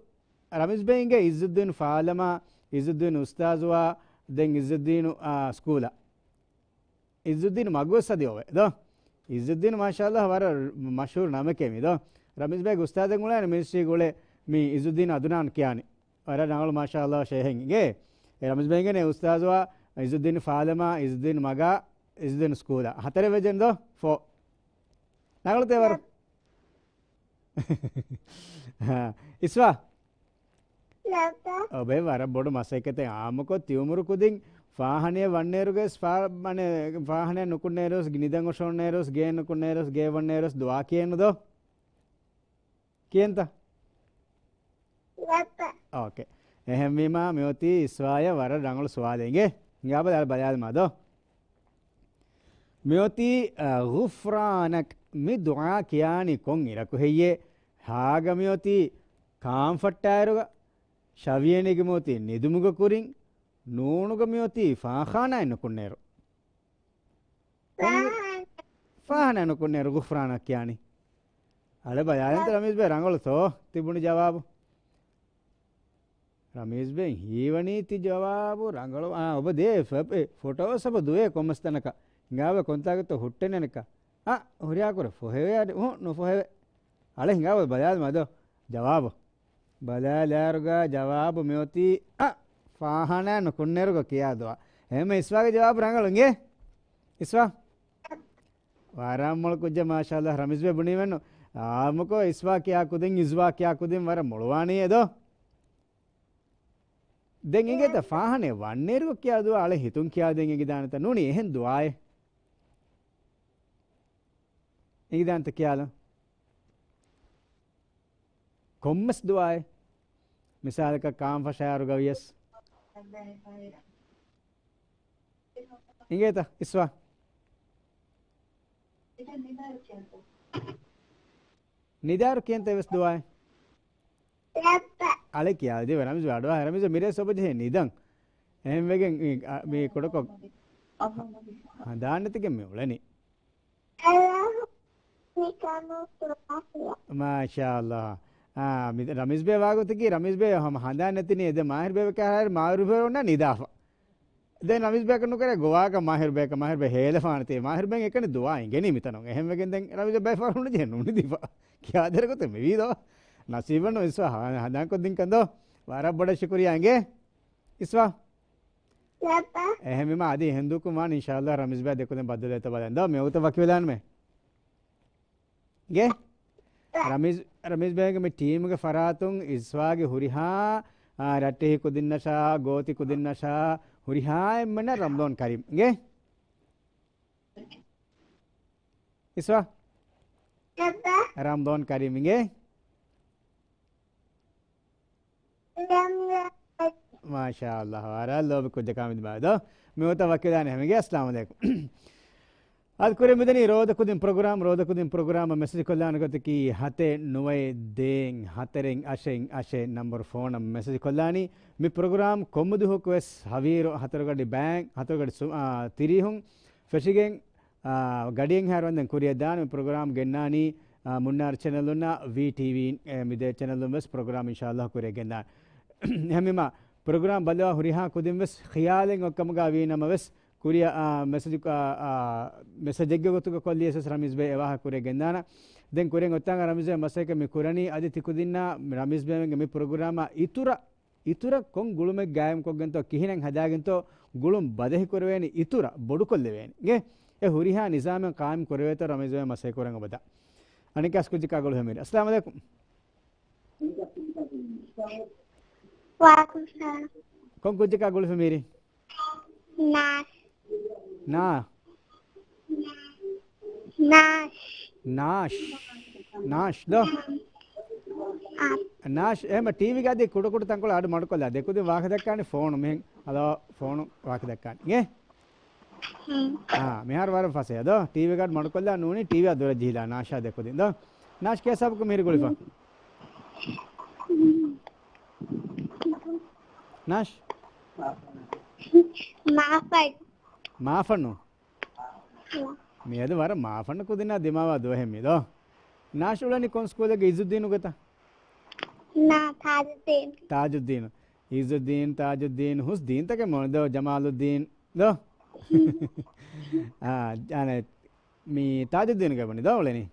ރަމީޒް ބޭ އިނގޭ އިއްޒުއްދީން ފާލަމާ، އިއްޒުއްދީން އުސްތާޒުއާ، ދެން އިއްޒުއްދީނު، އާ، ސްކޫލަށް. އިއްޒުއްދީން މަގުވެސް އަދި އޮވޭ ދޯ؟ އިއްޒުއްދީން މާޝާﷲ ވަރަށް މަޝްހޫރު ނަމެކޭ މީ ދޯ؟ ރަމީޒް ބޭގެ އުސްތާޒެއް އުޅޭނެ މިނިސްޓްރީގަ އުޅޭ މީ އިއްޒުއްދީން އަދުނާން ކިޔާނީ. ވަރަށް ރަނގަޅު މާޝާﷲ ޝޭހެއް އިނގޭ. އެ ރަމީޒް ބޭގެން އުސްތާޒުއާ، އިއްޒުއްދީން ފާލަމާ، އިއްޒުއްދީން މަގާ، އިއްޒުއްދީން ސްކޫލާ. ހަތަރެއް ވެއްޖެން ދޯ؟ ފޯ. ރަނގަޅުތޭ ވަރަށް. އިސްވާ. ލައްބަ. އޮބެ ވަރަށް ބޮޑު މަސައްކަތެއް އާއްމުކޮށް ތިއުމުރު ކުދިން ފާހަނައެއް ވަންނޭރުގަސް ފާ-، މަނެ، ފާހަނައެއް ނުކުންނޭރުސް، ނިދަން އޮށޯންނޭރުސް، ގެއެއް ނުކުންނޭރުސް، ގެއެއް ވަންނޭރުސް ދުޢާ ކިޔޭނު ދޯ؟ ކިޔެންތަ؟ ލައްބަ. އޯކޭ. އެހެންވީމާ މިއޮތީ އިސްވާޔަށް ވަރަށް ރަނގަޅު ސުވާލެއް އިނގޭ. ހިނގާބަލާ ބަލާލަމާ ދޯ. މިއޮތީ، އަ، ޣުފްރާނަކް މި ދުޢާ ކިޔާނީ ކޮން އިރަކު ހެއްޔޭ؟ ހާގަ މިއޮތީ ކާން ފައްޓާއިރުގަ، ޝަވިޔަނީގެ މިއޮތީ ނިދުމުގެ ކުރިން، ނޫނުގަ މިއޮތީ ފާޚާނާއެއް ނުކުންނޭރު. ކޮން-، ފާޚާނާއެއް ނުކުންނޭރު ޣުފްރާނަކް ކިޔާނީ. އަޅެ ބަޔާލެންތަ ރަމީޒް ބޭ ރަނގަޅު ތޯ ތިބުނު ޖަވާބު؟ ރަމީޒް ބެ ހީވަނީ ތި ޖަވާބު ރަނގަޅު. އާ، އޮބަ ދޭ ފެ-، އެ، ފޮޓޯ ސަބަ ދުވޭ ކޮންމެސް ތަނަކަށް. ހިނގާބަ ކޮންތާގެތޯ ހުއްޓެނެނެކަ. އާ، ހުރިހާކުރެ ފޮހެވޭ އަދި. އުހު، ނުފޮހެވޭ. އަޅެ ހިނގާބަ ބަލާލަމާ ދޯ ޖަވާބު. ބަލާލާއިރުގަ ޖަވާބު މިއޮތީ އަ، ފާޚާނާއެއް ނުކުންނޭރުގަ ކިޔާ ދުޢާ. އެހެންމެ އިސްވާގެ ޖަވާބު ރަނގަޅު އިނގޭ. އިސްވާ. ވަރަށް މޮޅު ކުއްޖެއް މާޝާﷲ ރަމީޒް ބެ ބުނީމެއްނު. އާއްމުކޮށް އިސްވާ ކިޔާ ކުދިން، އިސްވާ ކިޔާ ކުދިން ވަރަށް މޮޅުވާނީ އެދޯ. ދެން އިނގޭތަ ފާޚާނާއެއް ވަންނޭރު ކިޔާ ދުޢާ އަޅެ ހިތުން ކިޔާދޭން އެނގިދާނެތަ؟ ނޫނީ އެހެން ދުޢާއެއް. އެނގިދާނެތަ ކިޔާލަން؟ ކޮންމެސް ދުޢާއެއް. މިސާލަކަށް ކާން ފަށާއިރުގަ ވިޔަސް. އިނގޭތަ އިސްވާ؟ ނިދާއިރު ކިޔަންތަ އެއްވެސް ދުޢާއެއް؟ އަޅެ ކިޔާ ދިވެ ރަމީޒް ވާޑުވާ ރަމީޒް މިރޭ ސޮބަޖެހޭ ނިދަން. އެހެންވެގެން މި، މި ކުޑަކޮށް ހަނދާން ނެތިގެން މި އުޅެނީ. މާޝާﷲ. އާ، މި ރަމީޒް ބޭ ވާގޮތަކީ ރަމީޒް ބޭ ހަމަ ހަނދާން ނެތިނީ އެދެ މާހިރު ބޭ ކަހައިރު މާހިރު ބޭ އޮންނަ ނިދާފަ. ދެން ރަމީޒް ބޭކަށް ނުކެރޭ ގޮވާކަށް މާހިރު ބޭކަށް، މާހިރު ބޭ ހޭލެފާނެތީ، މާހިރު ބޭން އެކަނި ދުޢާ އިނގެނީ މިތަނުން. އެހެންވެގެން ދެން ރަމީޒް ބޭ ފަރުނު ޖެހެން ނުނިދީފަ. ކިޔާދޭރަ ގޮތެއް މިވީ ދޯ. ނަސީބަށް ނު އިސްވާ ހަ-، ހަނދާންކޮށްދިންކަން ދޯ. ވަރަށް ބޮޑަށް ޝުކުރިޔާ އިނގޭ. އިސްވާ. އެހެންވީމާ އަދި އެހެން ދޫކުން ވާން އިންޝާﷲ ރަމީޒް ބޭ ދެކުދިން ބައްދަލުވޭތޯ ބަލަން ދޯ. މި ވަގުތަށް ވަކިވެލާނަމޭ. ގެ؟ ރަމީޒް، ރަމީޒް ބޭގެ މި ޓީމުގެ ފަރާތުން އިސްވާގެ ހުރިހާ، އާ، ރައްޓެހި ކުދިންނަށާ، ގޯތި ކުދިންނަށާ، ހުރިހާ އެންމެންނަށް ރަމްޟާން ކަރީމް. ގެ؟ އިސްވާ؟ ރަމްޟާން ކަރީމް އިނގޭ. މާޝާﷲ، ވަރަށް ލޯބި ކުއްޖަކާ މި ދިމާވެދޯ. މި ވަގުތަށް ވަކިވެލާނެ ހަމަގެ. އައްސަލާމު ޢަލައިކުމް. އަދި ކުރިން މިދަނީ ރޯދަ ކުދިން ޕްރޮގްރާމް، ރޯދަ ކުދިން ޕްރޮގްރާމަށް މެސެޖް ކޮށްލާނެ ގޮތަކީ ހަތެއް ނުވައެއް ދޭއް ހަތަރެއް އަށެއް އަށެއް ނަންބަރު ފޯނަށް މެސެޖް ކޮށްލާނީ. މި ޕްރޮގްރާމް ކޮންމެ ދުވަހަކު ވެސް ހަވީރު ހަތަރުގަޑި ބައިން، ހަތަރުގަޑި ސު-، އާ، ތިރީހުން ފެށިގެން، އާ، ގަޑިއެއްހާއިރު ވަންދެން ކުރިއަށް ދާނެ. މި ޕްރޮގްރާމް ގެންނާނީ، އާ، މުންނާރު ޗެނަލުންނާ ވީ ޓީވީ، އެ، މި ދެ ޗެނަލުން ވެސް ޕްރޮގްރާމް އިންޝާﷲ ކުރިއަށް ގެންދާނެ. އެހެންވީމާ، ޕްރޮގްރާމް ބައްލަވާ ހުރިހާ ކުދިން ވެސް ޚިޔާލެއް އޮތް ކަމުގަ ވީ ނަމަވެސް، ކުރިއަށް، އާ، މެސެޖު-، އާ، އާ، މެސެޖެއްގެ ގޮތުގަ ކޮށްލިޔަސް ވެސް ރަމީޒް ބޭ އެ ވާހަކަ ކުރިއަށް ގެންދާނެ. ދެން ކުރިއަށް އޮތްތާނގަ ރަމީޒް ބޭ މަސައްކަތް މި ކުރަނީ އަދި ތި ކުދިންނާ ރަމީޒް ބޭގެ މި ޕްރޮގްރާމާ އިތުރަށް އިތުރަށް ކޮން ގުޅުމެއް ގާއިމްކޮށްގެންތޯ، ކިހިނެއް ހަދާގެންތޯ ގުޅުން ބަދަހި ކުރެވޭނީ އިތުރަށް ބޮޑުކޮށްލެވޭނީ. އެ ހުރިހާ ނިޒާމެއް ޤާއިމް ކުރެވޭތޯ ރަމީޒް ބޭ މަސައްކަތް ކުރަން އެބަދާ. އަނެއްކާސް ކުއްޖަކާ ގުޅިފަ މީރި. އައްސަލާމު ޢަލައިކުމް. ވަޢަލައިކުމް ސަލާމް. ކޮން ކުއްޖަކާ ގުޅިފަ މީރި؟ ނާސް. ނާ. ނާސް. ނާޝް. ނާޝް ދޯ؟ އާ. ނާޝް، އެހެމަ ޓީވީގެ އަދި ކުޑަކުޑަ ތަންކޮޅެއް އަޑު މަޑުކޮށްލާ. ދެކުދިން ވާހަކަ ދައްކާނީ ފޯނު މިހެން. ހަލޯ، ފޯނު ވާހަކަ ދައްކާނީ. އިނގޭ؟ ހުން. އާ، މިހާރު ވަރަށް ފަސޭހަ ދޯ؟ ޓީވީގެ އަޑު މަޑުކޮށްލާ ނޫނީ ޓީވީއާ ދުރަށް ޖެހިލާ ނާޝާ ދެކުދިން ދޯ؟ ނާޝް ކޭ ހިސާބަކުން މިހިރީ ގުޅިފަ؟ ނާޝް؟ މާފަން. މާފަންނު؟ މިއަދު ވަރަށް މާފަންނަ ކުދިންނާ ދިމާވާ ދުވަހެއް މި ދޯ. ނާޝް އުޅެނީ ކޮން ސްކޫލެއްގަ؟ އިޒުއްދީނު ގޮތަށް؟ ނާ، ތާޖުއްދީން. ތާޖުއްދީނު. އިޒުއްދީން، ތާޖުއްދީން، ހުސް ދީންތަކެއް މޮޅު ދޯ، ޖަމާލުއްދީން ދޯ. އާ، އަނެ، މި ތާޖުއްދީނުގެ ބުނި ދޯ އުޅެނީ.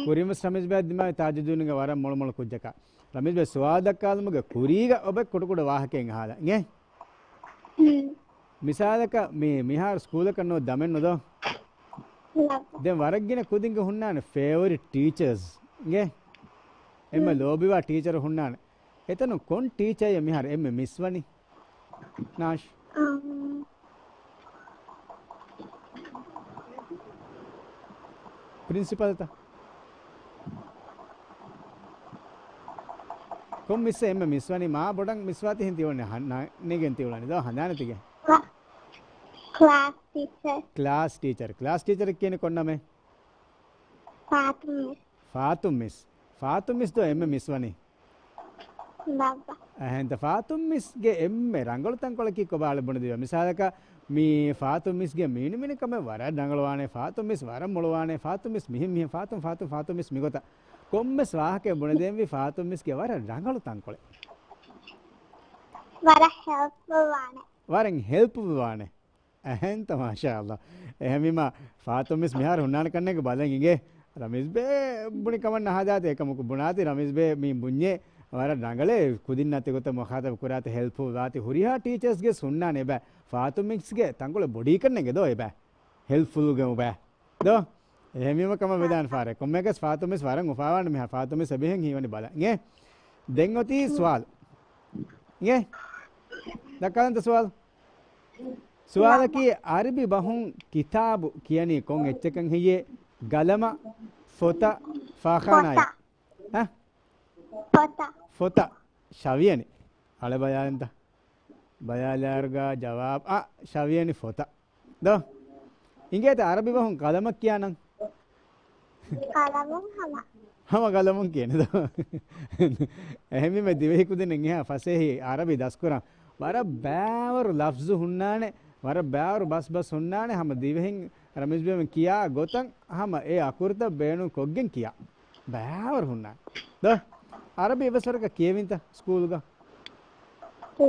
ކުރިންވެސް ރަމީޒް ބޭ ދިމާވި ތާޖުއްދީނުގެ ވަރަށް މޮޅު މޮޅު ކުއްޖަކާ. ރަމީޒް ބޭ ސުވާލު ދައްކާލުމުގެ ކުރީގަ އޮބެ ކުޑަ ކުޑަ ވާހަކައެއް އަހާލަ. އިނގޭ؟ މިސާލަކަށް މި މިހާރު ސްކޫލަކަށް ނުވަ ދަމެއް ނުދޯ؟ ދެން ވަރަށް ގިނަ ކުދިންގެ ހުންނާނެ ފޭވަރިޓް ޓީޗާސް. އިނގޭ؟ އެންމެ ލޯބިވާ ޓީޗަރު ހުންނާނެ. އެތަނުން ކޮން ޓީޗަރެއް މިހާރު އެންމެ މިސްވަނީ؟ ނާޝް. ޕްރިންސިޕަލްތަ؟ ކޮން މިސްއެއް އެންމެ މިސްވަނީ؟ މާ ބޮޑަށް މިސްވާތީ ހިން ތިއުޅެނީ ނޭގެން ތިއުޅަނީ ދޯ ހަނދާނެތިގެ. ކްލާސް ޓީޗަރ. ކްލާސް ޓީޗަރ. ކްލާސް ޓީޗަރ ކިޔަނީ ކޮން ނަމެއް؟ ފާތުން މިސް. ފާތުން މިސް. ފާތުން މިސް ދޯ އެންމެ މިސްވަނީ؟ ބައްބަ. އެހެންތަ ފާތުން މިސްގެ އެންމެ ރަނގަޅު ތަންކޮޅަކީ ކޮބާ އަޅެ ބުނެދީވަ؟ މިސާލަކަށް މި ފާތުން މިސްގެ މީނު މިނިކަމެއް ވަރަށް ރަނގަޅުވާނެ، ފާތުން މިސް ވަރަށް މޮޅުވާނެ، ފާތުން މިސް މިހެން މިހެން ފާތުން ފާތުން ފާތުން މިސް މިގޮތަށް ކޮންމެސް ވާހަކައެއް ބުނެދޭންވީ ފާތުން މިސްގެ ވަރަށް ރަނގަޅު ތަންކޮޅެއް. ވަރަށް ހެލްޕްފުލް ވާނެ. ވަރަށް ހެލްޕްފުލް ވާނެ. އެހެންތަ؟ މާޝާﷲ. އެހެންވީމަ ފާތުން މިސް މިހާރު ހުންނާނެ ކަންނޭނގެ ބަލަން އިނގޭ. ރަމީޒް ބޭ ބުނި ކަމަށް ނަހަދާތި އެކަމަކު ބުނާތި ރަމީޒް ބޭ މި ބުންޏޭ ވަރަށް ރަނގަޅޭ ކުދިންނާ ތިގޮތަށް މުޚާތަބް ކުރާތި ހެލްޕްފުލް ވާތި ހުރިހާ ޓީޗާސްގެ ހުންނާނެ އެބަ ފާތުން މިސްގެ ތަންކޮޅެއް ބޮޑީ ކަންނޭނގެ ދޯ އެބަ ހެލްޕްފުލްގެ އުބަ ދޯ. އެހެންވީމަ ކަމަށް ވެދާނެ ފާރެއް. ކޮންމެއަކަސް ފާތުމް މިސް ވަރަށް އުފާވާނެ މިހާ. ފާތުމް މިސް އެބަހެން ހީވަނީ ބަލަ. އިނގޭ؟ ދެން އޮތީ ސުވާލު. އިނގޭ؟ ދައްކާލަންތަ ސުވާލު؟ ސުވާލަކީ އަރަބި ބަހުން ކިތާބު ކިޔަނީ ކޮން އެއްޗަކަށް ހެއްޔޭ؟ ގަލަމަށް، ފޮތަށް، ފާޚާނާޔަށް؟ ފޮތަށް. ހަ؟ ފޮތަށް. ފޮތަށް. ޝަވިޔަނި. އަޅެ ބަޔާލަންތަ؟ ބަޔާލާރުގަ ޖަވާބު އަ ޝަވިޔަނި ފޮތަށް. ދޯ؟ އިނގޭތަ އަރަބި ބަހުން ގަލަމަށް ކިޔާނަން؟ ގަލަމުން ހަމަ. ހަމަ ގަލަމުން ކިޔަނީ ދޯ؟ އެހެންވީމަ ދިވެހި ކުދިންނަށް އެހާ ފަސޭހަ އަރަބި ދަސްކުރަން ވަރަށް ބާވަރު ލަފްޒު ހުންނާނެ، ވަރަށް ބާވަރު ބަސްބަސް ހުންނާނެ، ހަމަ ދިވެހިން ރަމީޒް ބޭ ކިޔާ ގޮތަށް ހަމަ އެ އަކުރުތައް ބޭނުން ކޮށްގެން ކިޔާ. ބާވަރު ހުންނާނެ. ދޯ؟ އަރަބި އެއްވެސް ވަރަކަށް ކިޔެވިންތަ ސްކޫލުގަ؟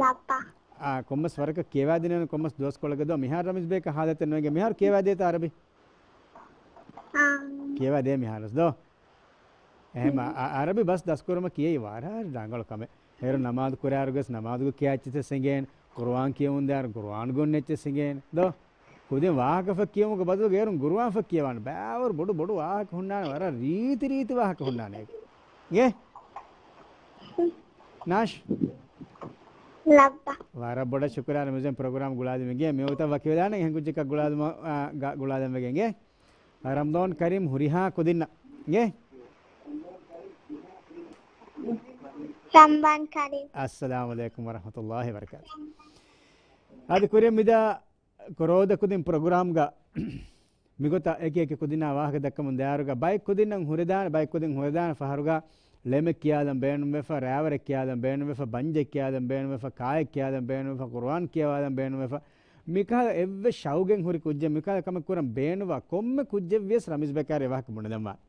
ލައްބަ. އާ، ކޮންމެސް ވަރަކަށް ކިޔަވާދިނޭނު ކޮންމެސް ދުވަސްކޮޅެއްގަ ދޯ؟ މިހާރު ރަމީޒް ބޭކަށް ހާލަތެއް ނުވެގެން މިހާރު ކިޔަވާދޭތަ އަރަބި؟ އާ. ކިޔަވާދޭ މިހާރުސް ދޯ؟ އެހެމަ އަ-، އަރަބި ބަސް ދަސްކުރުމަށް ކިޔައީ ވަރަށް ރަނގަޅު ކަމެއް. އޭރު ނަމާދު ކުރާއިރުގަސް ނަމާދުގަ ކިޔާ އެއްޗެއް އެނގޭނެ، ޤުރުއާން ކިޔަމުން ދާއިރު ޤުރުއާން ގޮންނަ އެއްޗެއް އެނގޭނެ ދޯ؟ ކުދިން ވާހަކަފަ ކިޔުމުގެ ބަދަލުގަ އޭރުން ޤުރުއާން ފަ ކިޔަވާނެ. ބާވަރު ބޮޑު ބޮޑު ވާހަކަ ހުންނާނެ، ވަރަށް ރީތި ރީތި ވާހަކަ ހުންނާނެ. އޭ؟ ނާޝް؟ ލައްބަ. ވަރަށް ބޮޑަށް ޝުކުރާ ރަމަޒާން ޕްރޮގްރާމް ގުޅާލުމުގެ މިވަގުތަށް ވަކިވެލާނެ އެހެން ކުއްޖަކަށް ގުޅާލުމަށް، އާ، ގަ-، ގުޅާލަން ވެގެން އިނގޭ. ރަމަޟާން ކަރީމް ހުރިހާ ކުދިންނަށް އިނގޭ. ރަމަޟާން ކަރީމް. އައްސަލާމު ޢަލައިކުމް ވަރަޙްމަތުﷲި ވަބަރަކާތު. އަދި ކުރިން މިދާ ރޯދަ ކުދިން ޕްރޮގްރާމްގަ މިގޮތަށް އެކި ކުދިންނާ ވާހަކަ ދައްކަމުން ދާއިރުގަ ބައެއް ކުދިންނަށް ހުރެދާނެ، ބައެއް ކުދިން ހުރެދާނެ ފަހަރުގަ ޅެމެއް ކިޔާލަން ބޭނުންވެފަ، ރާވަރެއް ކިޔާލަން ބޭނުންވެފަ، ބަންޖެއް ކިޔާލަން ބޭނުންވެފަ، ކާއެއް ކިޔާލަން ބޭނުންވެފަ، ޤުރުއާން ކިޔަވާލަން ބޭނުންވެފަ، މިކަހަލަ އެއްވެސް ޝައުގެއް ހުރި ކުއްޖެއް، މިކަހަލަ ކަމެއް ކުރަން ބޭނުންވާ ކޮންމެ ކުއްޖެއް ވިޔަސް ރަމީޒް ބޭކާރު އެ ވާހަކަ ބުނެލަންވާނެ.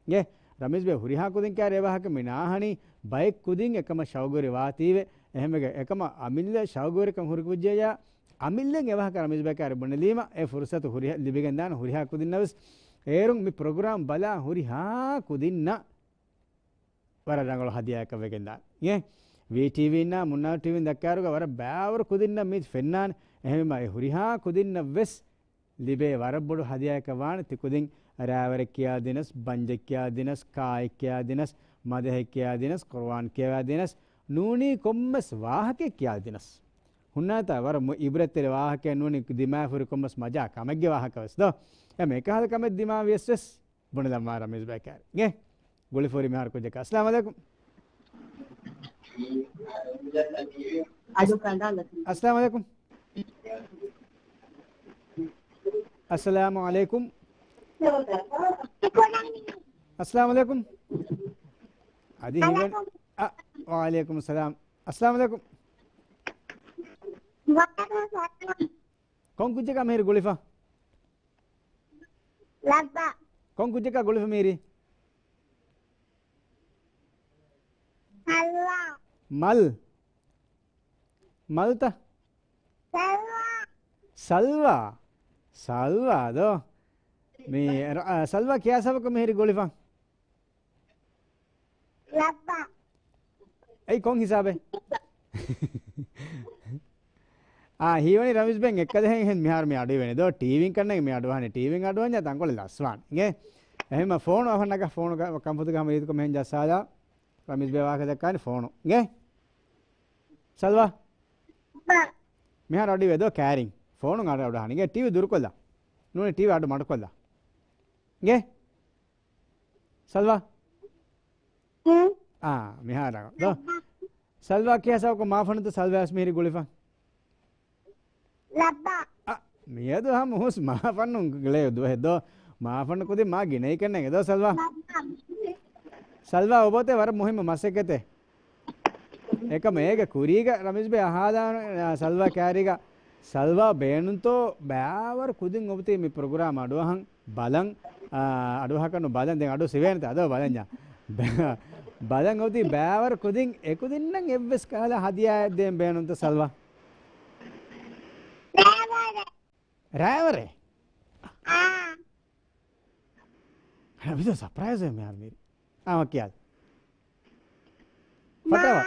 އިނގޭ، ރަމީޒް ބޭ ހުރިހާ ކުދިން ކާރި އެ ވާހަކަ މި ނާހަނީ، ބައެއް ކުދިން އެކަމަށް ޝައުގުވެރި ވާތީވެ، އެހެންވެގެ އެކަމަށް އަމިއްލަ ޝައުގުވެރިކަން ހުރި ކުއްޖެއްޔާ، އަމިއްލައިން އެ ވާހަކަ ރަމީޒް ބޭކާރި ބުނެލީމަ، އެ ފުރުސަތު ހުރިހާ ލިބިގެންދާނެ ހުރިހާ ކުދިންނަށް ވެސް. އޭރުން މި ޕްރޮގްރާމް ބަލާ ހުރިހާ ކުދިންނަށް ވަރަށް ރަނގަޅު ހަދިޔާއަކަށް ވެގެންދާނެ. އިނގޭ، ވީ ޓީވީންނާ މުންނާ ޓީވީން ދައްކާއިރުގަ ވަރަށް ބާވަރު ކުދިންނަށް މީ ފެންނާނެ. އެހެންވީމަ އެ ހުރިހާ ކުދިންނަށް ވެސް ލިބޭ ވަރަށް ބޮޑު ހަދިޔާއަކަށް ވާނެ ތި ކުދިން ރާވަރެއް ކިޔާދިނަސް، ބަންޖެއް ކިޔާދިނަސް، ކާއެއް ކިޔާދިނަސް، މަދަހެއް ކިޔާދިނަސް، ޤުރުއާން ކިޔަވާދިނަސް، ނޫނީ ކޮންމެސް ވާހަކައެއް ކިޔާދިނަސް. ހުންނާތާ ވަރަށް މު-، އިބްރަތްތެރި ވާހަކައެއް ނޫނީ ދިމާވެފަ ހުރި ކޮންމެސް މަޖާ ކަމެއްގެ ވާހަކަ ވެސް ދޯ؟ އެ މިކަހަލަ ކަމެއް ދިމާވިޔަސް ވެސް ބުނެލަންވާނެ ރަމީޒް ބޭކާރި. އިނގޭ؟ ގުޅިފަ ހުރި މިހާރު ކުއްޖަކަށް. އައްސަލާމު ޢަލައިކުމް. އައްސަލާމު ޢަލައިކުމް. އައްސަލާމު ޢަލައިކުމް. އައްސަލާމު ޢަލައިކުމް. އަދި ހީވަން، އަ، ވަޢަލައިކުމުއްސަލާމް. އައްސަލާމު ޢަލައިކުމް. ކޮން ކުއްޖަކާ މިހިރީ ގުޅިފަ؟ ލައްބަ. ކޮން ކުއްޖަކާ ގުޅިފަ މިހިރީ؟ ސަލްވާ. މަލް. މަލްތަ؟ ސަލްވާ. ސަލްވާ. ސަލްވާ ދޯ؟ މި، އަ، ސަލްވާ ކިޔާ ސަބަކު މިހިރީ ގުޅިފަ؟ ލައްބަ. އެއީ ކޮން ހިސާބެއް؟ އާ، ހީވަނީ ރަމީޒް ބެން އެއްކަލަހެން އެހެން މިހާރު މި އަޑުއިވެނީ ދޯ؟ ޓީވީން ކަންނޭނގެ މި އަޑުއަހަނީ. ޓީވީން އަޑުއަހަންޏާ ތަންކޮޅެއް ލަސްވާނެ. އިނގޭ؟ އެހެންމަ ފޯނު އަހަންނަކަށް ފޯނު ކަ-، ކަންފުދުގެ ހަމަ ރީތިކޮށް މިހެން ޖައްސާލާ. ރަމީޒް ބެ ވާހަކަ ދައްކާނެ ފޯނު. އިނގޭ؟ ސަލްވާ. ބަ. މިހާރު އަޑުއިވޭ ދޯ ކާރިން. ފޯނު އަޑު އަޑުއަހަނީ. އިނގޭ؟ ޓީވީ ދުރުކޮށްލާ. ނޫނީ ޓީވީ އަޑު މަޑުކޮށްލާ. އިނގޭ؟ ސަލްވާ. އާ، މިހާރަށް ދޯ. ސަލްވާ ކިޔާ ސަބަކު މާފަންނުތަ ސަލްވާ ވެސް މިހިރީ ގުޅިފަ؟ ލައްބަ. އަ، މިއަދު ހަމަ ހުސް މާފަންނު ގުޅޭ ދުވަހެއް ދޯ. މާފަންނު ކުދިން މާ ގިނައިކަންނޭނގެ ދޯ ސަލްވާ. ލައްބަ. ސަލްވާ އޮބޮތެ ވަރަށް މުހިއްމު މަސައްކަތެއް. އެކަމަ އޭގެ ކުރީގަ ރަމީޒް ބެ އަހާލާނެ، އާ، ސަލްވާ ކާރީގަ ސަލްވާ ބޭނުންތޯ ބައިވަރު ކުދިން އޮބުތީ މި ޕްރޮގްރާމް އަޑުއަހަން ބަލަން، އާ، އަޑުއަހަކަށް ނު ބަލަން ދެން އަޑު ސިވޭނެތަ އަދޯ ބަލަންޏާ. ބަލަން އޮބުތީ ބައިވަރު ކުދިން އެކުދިންނަށް އެއްވެސް ކަހަލަ ހަދިޔާއެއް ދޭން ބޭނުންތަ ސަލްވާ؟ ރާވަރެ. ރާވަރެ؟ އާ. ހަ، މިދޯ ސަޕްރައިޒެއް މިހާރު މީރި. އާ، ކިޔާލި. ފަޓަވާ.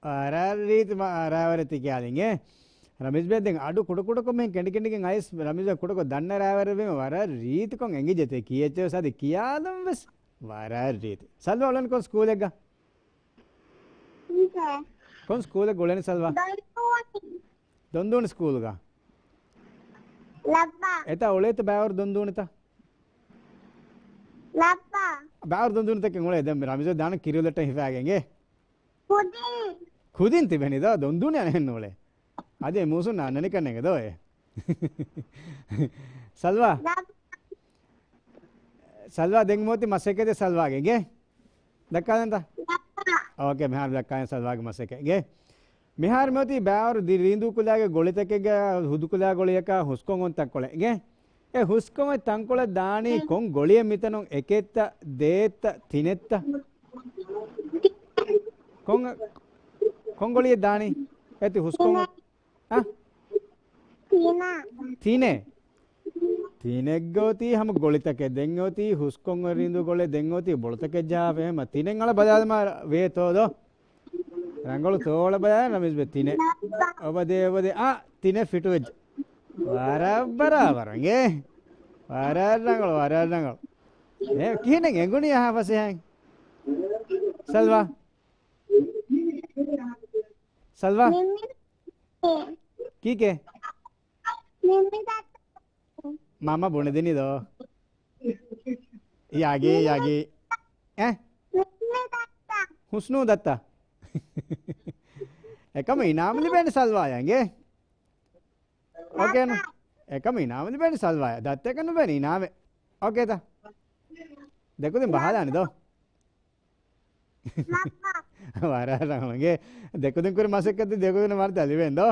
ވަރަށް ރީތި މާ ރާވަރެ ތި ކިޔާލިނގޭ. ރަމީޒް ބެ ދެން އަޑު ކުޑަކުޑަކޮށް މިހެން ކެނޑިކެނޑިގެން އައިސް ރަމީޒް ބެ ކުޑަކޮށް ދަންނަ ރާވަރެއް ވީމަ ވަރަށް ރީތިކޮށް އެނގިއްޖެ ތި ކީއްޗެއް ވެސް އަދި ކިޔާލަން ވެސް ވަރަށް ރީތި. ސަލްވާ އުޅެން ކޮން ސްކޫލެއްގަ؟ ކޮން ސްކޫލެއް އުޅެނީ ސަލްވާ؟ ދޮންދޫނި. ދޮންދޫނި ސްކޫލްގަ؟ ލައްބަ. އެތާ އުޅޭތަ ބައިވަރު ދޮންދޫނިތަ؟ ލައްބަ. ބައިވަރު ދޮންދޫނިތަކެއް އުޅޭ. ދެން ރަމީޒް ދާނަ ކިރިއުލެއްޓަށް ހިފާގެން އިނގޭ. ކުދިން. ކުދިން ތިބެނީ ދޯ ދޮންދޫނި އަނެއް ނޫޅޭ. އަދި އެ މޫސުން އަންނަނިކަން ނޭނގެ ދޯ އޭ. ސަލްވާ. ލައްބަ. ސަލްވާ ދެން މޯތި މަސައްކަތެއް ސަލްވާގެ އިނގޭ. ދައްކާލަންތަ؟ އޯކޭ، މިހާރު ދައްކާލަން ސަލްވާގެ މަސައްކަތް. އިނގޭ. މިހާރު މިއޮތީ ބައިވަރު ދި-، ރީނދޫ ކުލާގެ ގޮޅިތަކެއްގަ ހުދު ކުލާ ގޮޅިއަކާ ހުސްކޮށް އޮން ތަންކޮޅެއް. އިނގޭ. އެ ހުސްކޮށް އޮތް ތަންކޮޅަށް ދާނީ ކޮން ގޮޅިއެއް މިތަނުން އެކެއްތަ، ދޭއްތަ، ތިނެއްތަ؟ ކޮން، ކޮން ގޮޅިއެއް ދާނީ؟ އޭތި ހުސްކޮށް އޮން-، އަ؟ ތިނެއް. ތިނެއް. ތިނެއްގަ އޮތީ ހަމަ ގޮޅިތަކެއް. ދެން އޮތީ ހުސްކޮށް ރީނދޫ ގޮޅެއް. ދެން އޮތީ ބޮޅުތަކެއް ޖަހާފަ އެހެންމަ. ތިނެއް އަޅަ ބަލާލަމާ ވޭތޯ ދޯ؟ ރަނގަޅު ތޯޅަ ބަލާލަ ނަމިސް ބެ ތިނެއް. އޮބަދޭ، އޮބަދޭ. އާ، ތިނެއް ފިޓުވެއްޖެ. ވަރަށް ބަރާބަރު އިނގޭ. ވަރަށް ރަނގަޅު، ވަރަށް ރަނގަޅު. އެ، ކިހިނެއް އެނގުނީ އަހާ ފަސޭހައިން؟ ސަލްވާ. ސަލްވާ. ކީކޭ؟ މަންމަ ބުނެދިނީ ދޯ. ޔަގީ، ޔަގީ. އެ؟ ހުސްނޫ ދައްތަ. އެކަމަ އިނާމު ލިބޭނެ ސަލްވާޔަށް އިނގޭ. އޯކޭ ނު. އެކަމަ އިނާމު ލިބޭނެ ސަލްވާޔަށް. ދައްތަކަށް ނުބޭނެ އިނާމެއް. އޯކޭތަ؟ ދެކުދިން ބަހާލާނެ ދޯ. ވަރަށް ރަނގަޅު އިނގޭ. ދެކުދިން ކުރި މަސައްކަތް ދެކުދިން ވަރަށް ލިބެން ދޯ.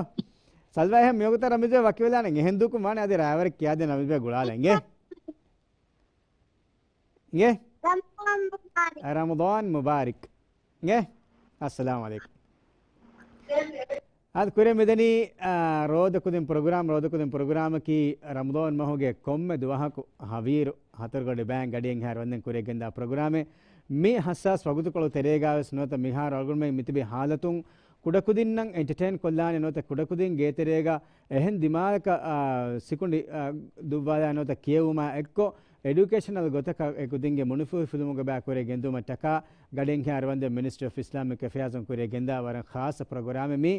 ސަލްވާ އެހެން މިވަގުތަށް ރަމީޒް ބޭ ވަކިވެލާނެ އެހެން ދޫކުން ވާނެ އަދި ރާވަރެއް ކިޔާދޭން ރަމީޒް ބޭ ގުޅާލަ އިނގޭ. އިނގޭ؟ ރަމަޟާން މުބާރަކް. އަ، ރަމަޟާން މުބާރަކް. އިނގޭ؟ އައްސަލާމު ޢަލައިކުމް. އާދެ، ކުރިން މިދަނީ، އާ، ރޯދަކުދިން ޕްރޮގްރާމް، ރޯދަކުދިން ޕްރޮގްރާމަކީ ރަމަޟާން މަހުގެ ކޮންމެ ދުވަހަކު ހަވީރު ހަތަރުގަޑި ބައިން ގަޑިއެއްހާއިރު ވަންދެން ކުރިއަށް ގެންދާ ޕްރޮގްރާމެއް. މި ހައްސާސް ވަގުތުކޮޅު ތެރޭގަވެސް ނުވަތަ މިހާރު އަޅުގަނޑުމެން މިތިބި ހާލަތުން ކުޑަކުދިންނަށް އެންޓަޓޭން ކޮށްލާނެ ނުވަތަ ކުޑަކުދިން ގޭތެރޭގަ އެހެން ދިމާލަކަށް، އާ، ސިކުނޑި، އާ، ދުއްވާލާ ނުވަތަ ކިޔެވުމާ އެއްކޮށް، އެޑިއުކޭޝަނަލް ގޮތަކަށް އެ ކުދިންގެ މުނިފޫހިފުލުމުގެ ބައި ކުރިއަށް ގެންދުމަށްޓަކާ ގަޑިއެއްހާ އަރިވަންދެން މިނިސްޓްރީ އޮފް އިސްލާމިކް އެފެއާޒުން ކުރިއަށް ގެންދާ ވަރަށް ޚާއްޞަ ޕްރޮގްރާމެއް މީ،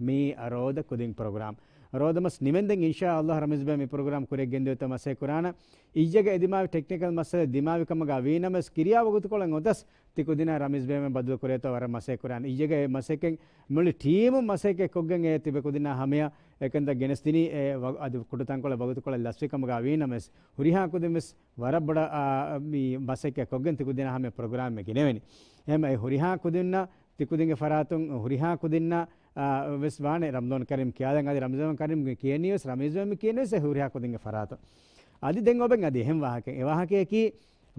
މީ ރޯދަ ކުދިން ޕްރޮގްރާމް. ރޯދަ މަސް ނިމެންދެން އިންޝާ ﷲ ރަމީޒް ބޭ މި ޕްރޮގްރާމް ކުރިއަށް ގެންދިއުތަ މަސޭ ކުރާނަ. އިއްޔެގަ އެދިމާވި ޓެކްނިކަލް މައްސަލަ ދިމާވި ކަމުގަ ވީނަމަސް ކިރިޔާ ވަގުތުކޮޅެއް އޮތަސް ތި ކުދިންނާ ރަމީޒް ބޭ މެ ބަދަލު ކުރޭތޯ ވަރަށް މަސޭ ކުރާނަ. އިއްޔެގަ އެ މަސައްކަތް މުޅި ޓީމު މަސައްކަތް ކޮށްގެން އެ ތިބެ ކުދިންނާ ހަމަޔަށް އެކަންތައް ގެނެސްދިނީ އެ ވަ-، އަދި ކުޑަތަންކޮޅެއް ވަގުތުކޮޅެއް ލަސްވި ކަމުގަ ވީނަމަސް ހުރިހާ ކުދިން ވެސް ވަރަށް ބޮޑަށް، އާ، މި މަސައްކަތް ކޮށްގެން ތި ކުދިންނާ ހަމަ ޕްރޮގްރާމެއް ގެނެވެނީ. އެހެން އެ ހުރިހާ ކުދިންނަށް ތި ކުދިންގެ ފަރާތުން ހުރިހާ ކުދިންނަށް، އާ، ވެސް ވާނެ ރަމްޟާން ކަރީމް ކިޔާލަން އަދި ރަމްޟާން ކަރީމް ކިޔެނީ ވެސް ރަމީޒް ބޭ މި ކިޔެނީ ވެސް އެ ހުރިހާ ކުދިންގެ ފަރާތުން. އަދި ދެން އޮބެން އަދި އެހެން ވާހަކަ، އެ ވާހަކަޔަކީ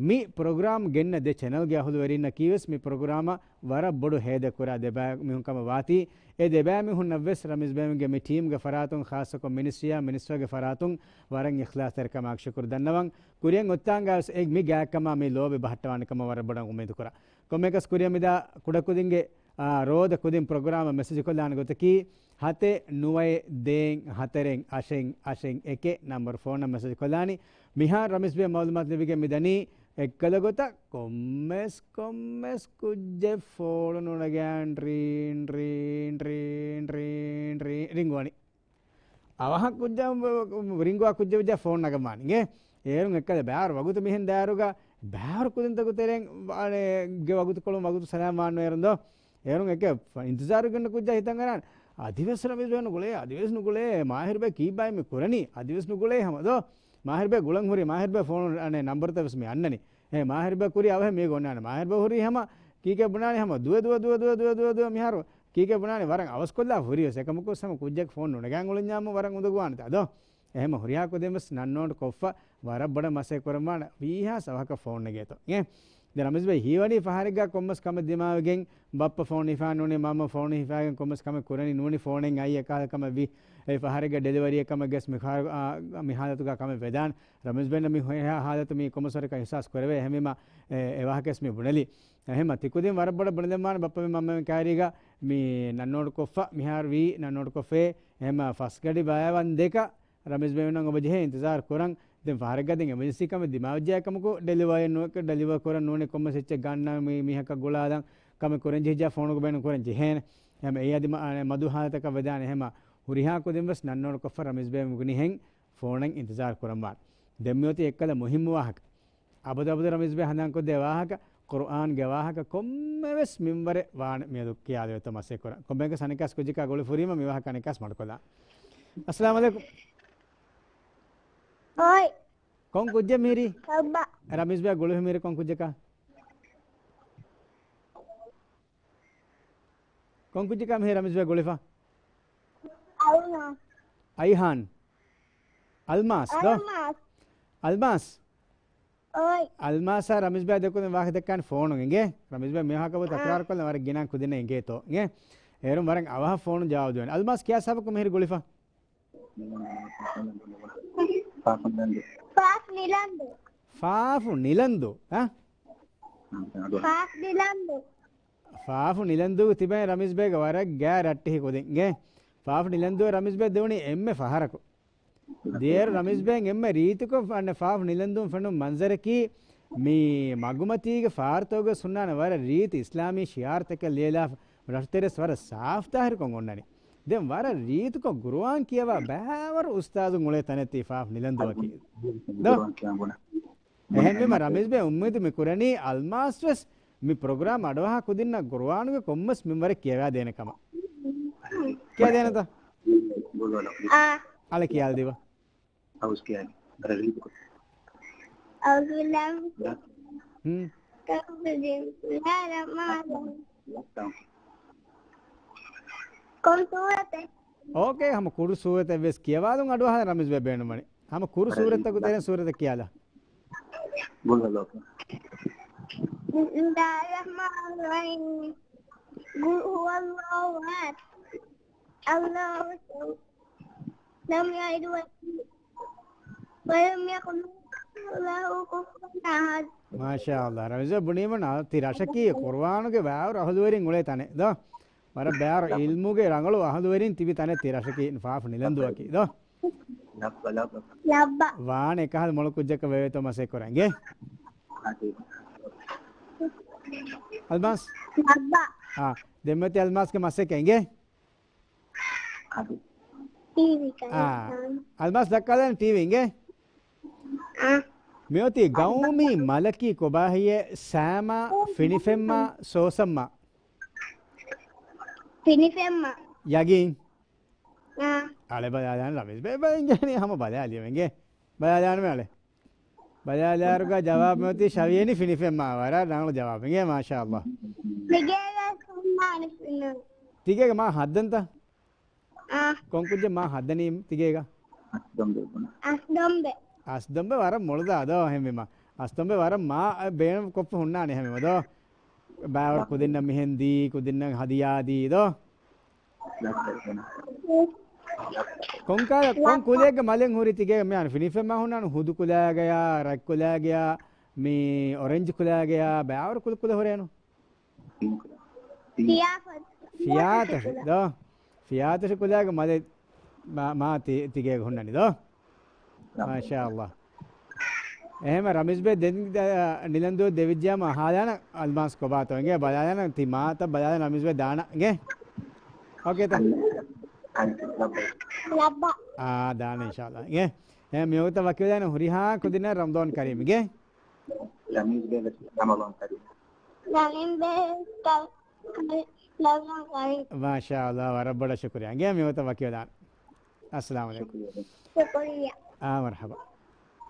މި ޕްރޮގްރާމް ގެންނަ ދެ ޗެނަލްގެ އަހުލުވެރިންނަކީ ވެސް މި ޕްރޮގްރާމަށް ވަރަށް ބޮޑު ހޭދަ ކުރާ ދެބައި މީހުން ކަމަށް ވާތީ، އެ ދެބައި މީހުންނަށް ވެސް ރަމީޒް ބޭމެންގެ މި ޓީމްގެ ފަރާތުން ޚާއްޞަކޮށް މިނިސްޓްރީއާ މިނިސްޓަރގެ ފަރާތުން ވަރަށް އިޚްލާޞްތެރިކަމާއެކު ޝުކުރު ދަންނަވަން. ކުރިއަށް އޮތްތާނގަ ވެސް އެ މި ގާތްކަމާ މި ލޯބި ބަހައްޓަވާނެ ކަމަށް ވަރަށް ބޮޑަށް އުއްމީދު ކުރާ. ކޮންމެއަކަސް ކުރިއަށް މިދާ ކުޑަކުދިންގެ، އާ، ރޯދަ ކުދިން ޕްރޮގްރާމަށް މެސެޖް ކޮށްލާނެ ގޮތަކީ، ހަތެއް ނުވައެއް ދޭއް ހަތަރެއް އަށެއް އަށެއް އެކެއް ނަމްބަރު ފޯނަށް މެސެޖް ކޮށްލާނީ. މިހާރު ރަމީޒް ބޭ މައުލޫމާތު ލިބިގެން މި ދަނީ އެއްކަލަ ގޮތަށް ކޮންމެސް ކޮންމެސް ކުއްޖެއް ފޯނު ނުނަގާން ރީން، ރީން، ރީން، ރީން، ރީން، ރިންގުވަނީ. އަވަހަށް ކުއްޖާ ރިންގުވާ ކުއްޖެއް ވެއްޖާ ފޯން ނަގަމާނީ އިނގޭ. އޭރުން އެއްކަލަ ބާރު ވަގުތު މިހެން ދާއިރުގަ ބާރު ކުދިންތަކު ތެރެއިން ވާނެ ގެ ވަގުތުކޮޅުން ވަގުތު ސަލާމް ވާން ނުއޭރުން ދޯ. އޭރުން އެކެ އިންތިޒާރު ގެންނަ ކުއްޖާ ހިތަށް އަރާނެ. އަދިވެސް ރަމީޒް ބޭ ނުގުޅޭ، އަދިވެސް ނުގުޅޭ، މާހިރު ބޭ ކީއްބާއި މި ކުރަނީ، އަދިވެސް ނުގުޅޭ ހަމަ ދޯ. މާހިރު ބޭ ގުޅަން ހުރި، މާހިރު ބޭ ފޯނު އަނެއް ނަންބަރުތައް ވެސް މި އަންނަނީ. އޭ މާހިރު ބޭ ކުރި އަވަހެއް މީގަ އޮންނާނެ. މާހިރު ބޭ ހުރީ ހަމަ ކީކޭ ބުނާނީ ހަމަ ދުވެ ދުވެ ދުވެ ދުވެ ދުވެ ދުވެ މިހާރު ކީކޭ ބުނާނީ ވަރަށް އަވަސްކޮށްލާ ހުރީވެސް. އެކަމަކު ހަމަ ކުއްޖެއް ފޯން ނުނަގާން އުޅެންޏާމު ވަރަށް އުނދަގޫވާނެތާ ދޯ. އެހެމަ ހުރިހާ ކުދިން ވެސް ނަންނޯން ކޮށްފަ ވަރަށް ބޮޑަށް މަސޭ ކުރަންވާނެ ވީހާ ސަވަހަކަށް ފޯން ނެގޭތޯ. އޭ ދެ ރަމީޒް ބޭ ހީވަނީ ފަހަރެއްގަ ކޮންމެސް ކަމެއް ދިމާވެގެން ބައްޕަ ފޯން ހިފާ ނޫނީ މަންމަ ފޯން ހިފާގެން ކޮންމެސް ކަމެއް ކުރަނީ ނޫނީ ފޯނެއް އައީ އެކަހަލަ ކަމެއް ވީ. އެ ފަހަރެއްގަ ޑެލިވަރީއެއް ކަމެއް ގެސް މި ހާ-، އާ، މި ހާލަތުގަ ކަމެއް ވެދާނެ. ރަމީޒް ބޭންނަށް މި ހުރިހާ ހާލަތު މީ ކޮންމެސް ވަރަކަށް އިހްސާސް ކުރެވޭ. އެހެންވީމަ އެ، އެ ވާހަކަވެސް މި ބުނެލީ. އެހެންމަ ތިކުދިން ވަރަށް ބޮޑަށް ބުނެލަންވާނެ ބައްޕަ މި މަންމަ މި ކާރީގަ މި ނަންނޯޑް ކޮށްފަ މިހާރު ވީ ނަންނޯޑް ކޮށްފޭ. އެހެންމަ ފަސް ގަޑި ބަޔަށް ވަން ދެކަ ރަމީޒް ބޭންނަށް އޮބަ ޖެހޭ އިންތިޒާރު ކުރަން. ދެން ފަހަރެއްގަ ދެން އެމަޖެންސީ ކަމެއް ދިމާވެއްޖެ ކަމަކު ޑެލިވަރ ނު-، ޑެލިވަރ ކުރަން ނޫނީ ކޮންމެސް އެއްޗެއް ގަންނަ މި-، މީހަކަށް ގުޅާލަން ކަމެއް ކުރަން ޖެހިއްޖާ ފޯނުގަ ބޭނުން ކުރަން ޖެހޭނެ. އެހެން އެއީ އަދި މަ-، އަނެއް މަދު ހާލަތަކަށް ވެދާނެ. އެހެންމަ ހުރިހާ ކުދިން ވެސް ނަންނޯޑް ކޮށްފަ ރަމީޒް ބޭ މި ގުނިހެން ފޯނަށް އިންތިޒާރު ކުރަންވާނެ. ދެން މިއޮތީ އެއްކަލަ މުހިއްމު ވާހަކަ. އަބަދު އަބަދު ރަމީޒް ބޭ ހަނދާންކޮށްދޭ ވާހަކަ، ޤުރުއާންގެ ވާހަކަ ކޮންމެވެސް މިންވަރެއް ވާނެ މިއަދު ކިޔާލެވޭތޯ މަސޭ ކުރަން. ކޮންމެއަކަސް އަނެކާސް ކުއްޖަކާ ގުޅި ފުރީމަ މި ވާހަކަ އަނެކާސް މަޑުކޮށްލާ. އައްސަލާމު ޢަލައިކުމް. އޮތް. ކޮން ކުއްޖެއް މިހިރީ؟ ކައްބަ. ރަމީޒް ބޭ ގުޅިފަ މިހިރީ ކޮން ކުއްޖަކާ؟ ކޮން ކުއްޖަކާ މިހިރީ ރަމީޒް ބޭ ގުޅިފަ؟ އަލްމާސް. އައިހާން. އަލްމާސް ދޯ؟ އަލްމާސް. އަލްމާސް. އޮތް. އަލްމާސާ ރަމީޒް ބޭ ދެކުން ވާހަކަ ދެއްކާނެ ފޯނުން އިނގޭ. ރަމީޒް ބޭ މި ވާހަކަ ބުނީ ތަކުރާރު ކޮށްލަން ވަރަށް ގިނަ ކުދިންނަށް އިނގޭތޯ އިނގޭ. އޭރުން ވަރަށް އަވަހަށް ފޯނު ޖަވާބު ދެވޭނެ. އަލްމާސް ކިޔާ ސަބަކު މިހިރީ ގުޅިފަ؟ ފާފު ނިލަންދޫ. ފާފު ނިލަންދޫ، އަ؟ ފާފު ނިލަންދޫ. ފާފު ނިލަންދޫ ތިބޭ ރަމީޒް ބޭގެ ވަރަށް ގާތް ރައްޓެހި ކުދިންގެ. ފާފު ނިލަންދޫ ރަމީޒް ބޭ ދެވުނީ އެންމެ ފަހަރަކު. ދިޔައިރު ރަމީޒް ބޭން އެންމެ ރީތިކޮށް އަންނަ ފާފު ނިލަންދޫން ފެނުނު މަންޒަރަކީ މި މަގުމަތީގެ ފާރުތަކުގަ ހުންނާނެ ވަރަށް ރީތި އިސްލާމީ ޝިޢާރުތަކެއް ލިޔެލާފަ ރަށުތެރެސް ވަރަށް ސާފު ތާހިރުކޮށް އޮންނަނީ. ދެން ވަރަށް ރީތިކޮށް ޤުރުއާން ކިޔަވާ ބައިވަރު އުސްތާޒުން އުޅޭ ތަނެއް ތީ ފާފު ނިލަންދޫއަކީ. ދޯ؟ އެހެންވީމަ ރަމީޒް ބޭ އުއްމީދު މި ކުރަނީ އަލްމާސް ވެސް މި ޕްރޮގްރާމް އަޑުއަހާ ކުދިންނަށް ޤުރުއާނުގެ ކޮންމެސް މިންވަރެއް ކިޔަވާ ދޭނެ ކަމަށް. ކިޔައިދޭނެތަ؟ އާ. އަޅެ ކިޔާލަދީބަ. އައުޒު ކިޔާލި. އަރަ ރީތިކޮށް. أعوذ بالله من الشيطان الرجيم. بسم الله الرحمن الرحيم. ކޮން ސޫރަތެއް؟ އޯކޭ، ހަމަ ކުރު ސޫރަތެއް ވެސް ކިޔަވާލުން އަޑުއަހާ ރަމީޒް ބޭ ބޭނުންވަނީ. ހަމަ ކުރު ސޫރަތަކު ތެރެއިން ސޫރަތެއް ކިޔާލާ. ގުޅު ހަލޯކަ. بسم الله الرحمن الرحيم. قل هو الله أحد. الله الصمد. لم يلد ولم يولد. ولم يكن له كفوا أحد. މާޝާﷲ. ރަމީޒް ބޭ ބުނީމަ ތި ރަށަކީ ޤުރުއާނުގެ ބައިވަރު އަހުލުވެރިން އުޅޭ ތަނެއް ދޯ؟ ވަރަށް ބައިވަރު ޢިލްމުގެ ރަނގަޅު އަހުލުވެރިން ތިބި ތަނެއް ތި ރަށަކީ ފާފު ނިލަންދޫއަކީ ދޯ؟ ލައްބަ، ލައްބަ. ލައްބަ. ވާނެ އެކަހަލަ މޮޅު ކުއްޖަކަށް ވެވޭތޯ މަސައްކަތް ކުރަން އިނގޭ. އަލްމާސް. ލައްބަ. އާ، ދެންމެ ތި އަލްމާސްގެ މަސައްކަތް އިނގޭ. ޓީވީ ކަން އާ. އަލްމާސް ދައްކާލަން ޓީވީ އިނގޭ. އާ. މިއޮތީ ގައުމީ މަލަކީ ކޮބާހިއޭ؟ ސާމާ، ފިނިފެންމާ، ސޯސަންމާ؟ ފިނިފެންމާ. ޔަގީން؟ އާ. އަޅެ ބަލާލާން ރަމީޒް ބޭ، ބައިން ޖެހެނީ ހަމަ ބަލާލިޔަމެންގެ. ބަލާލާން މެ އަޅެ. ބަލާލާއިރުގަ ޖަވާބު މިއޮތީ ޝަވިޔަނި ފިނިފެންމާ. ވަރަށް ރަނގަޅު ޖަވާބެއް މާޝާﷲ. ތިގޭގަ ހުންނާނެ ފިނި. ތިގޭގަ މާ ހައްދަންތަ؟ އާ. ކޮން ކުއްޖެއް މާ ހައްދަނީ ތިގޭގަ؟ އަސްދޮނބެ. އަސްދޮނބެ. އަސްދޮނބެ ވަރަށް މޮޅުދާ ދޯ އެހެންވީމަ. އަސްދޮނބެ ވަރަށް މާ ބޭނުން ކޮށްފަ ހުންނާނެ އެހެންވީމަ ދޯ. ބައިވަރު ކުދިންނަށް މިހެން ދީ، ކުދިންނަށް ހަދިޔާ ދީ ދޯ. ކޮންކާލަ، ކޮން ކުލައެއްގެ މަލެއް ހުރި ތިގޭގަ މިހާރު ފިނިފެންމާ ހުންނާނު؟ ހުދު ކުލައިގަޔާ، ރަތް ކުލައިގަޔާ، މި އޮރެންޖް ކުލައިގަޔާ، ބައިވަރު ކުލަ ކުލަ ހުރޭނު. ފިޔާތަށި. ފިޔާތަށި ދޯ. ފިޔާތަށި ކުލައިގެ މަލެއް މާ، މާ ތި، ތިގޭގަ ހުންނަނީ ދޯ. މާޝާﷲ. އެހެމަ ރަމީޒް ބޭ ދެން، އަ، ނިލަންދޫ ދެވިއްޖާމަ އަހާލާނަ އަލްމާސް ކޮބާތޯ އިނގޭ ބަލާލާނަ ތި މާތައް ބަލާލާ ރަމީޒް ބޭ ދާނަ އިނގޭ. އޯކޭތަ؟ ލައްބަ. އާ، ދާނަ އިންޝާﷲ އިނގޭ. އެ މިއޮގުތަ ވަކިވެލާނަ ހުރިހާ ކުދިންނަށް ރަމަޟާން ކަރީމް އިނގޭ. ރަމީޒް ބޭ ވެސް ރަމަޟާން ކަރީމް. ރަމީޒް ބޭ ވެސް ކަ-، ރަމަޟާން ކަރީމް. މާޝާﷲ، ވަރަށް ބޮޑަށް ޝުކުރިއްޔާ. އިނގޭ މިއޮގުތަ ވަކިވެލާނަ. އައްސަލާމު ޢަލައިކުމް. ޝުކުރިއްޔާ. ޝުކުރިއްޔާ. އާ، މަރްޙަބާ.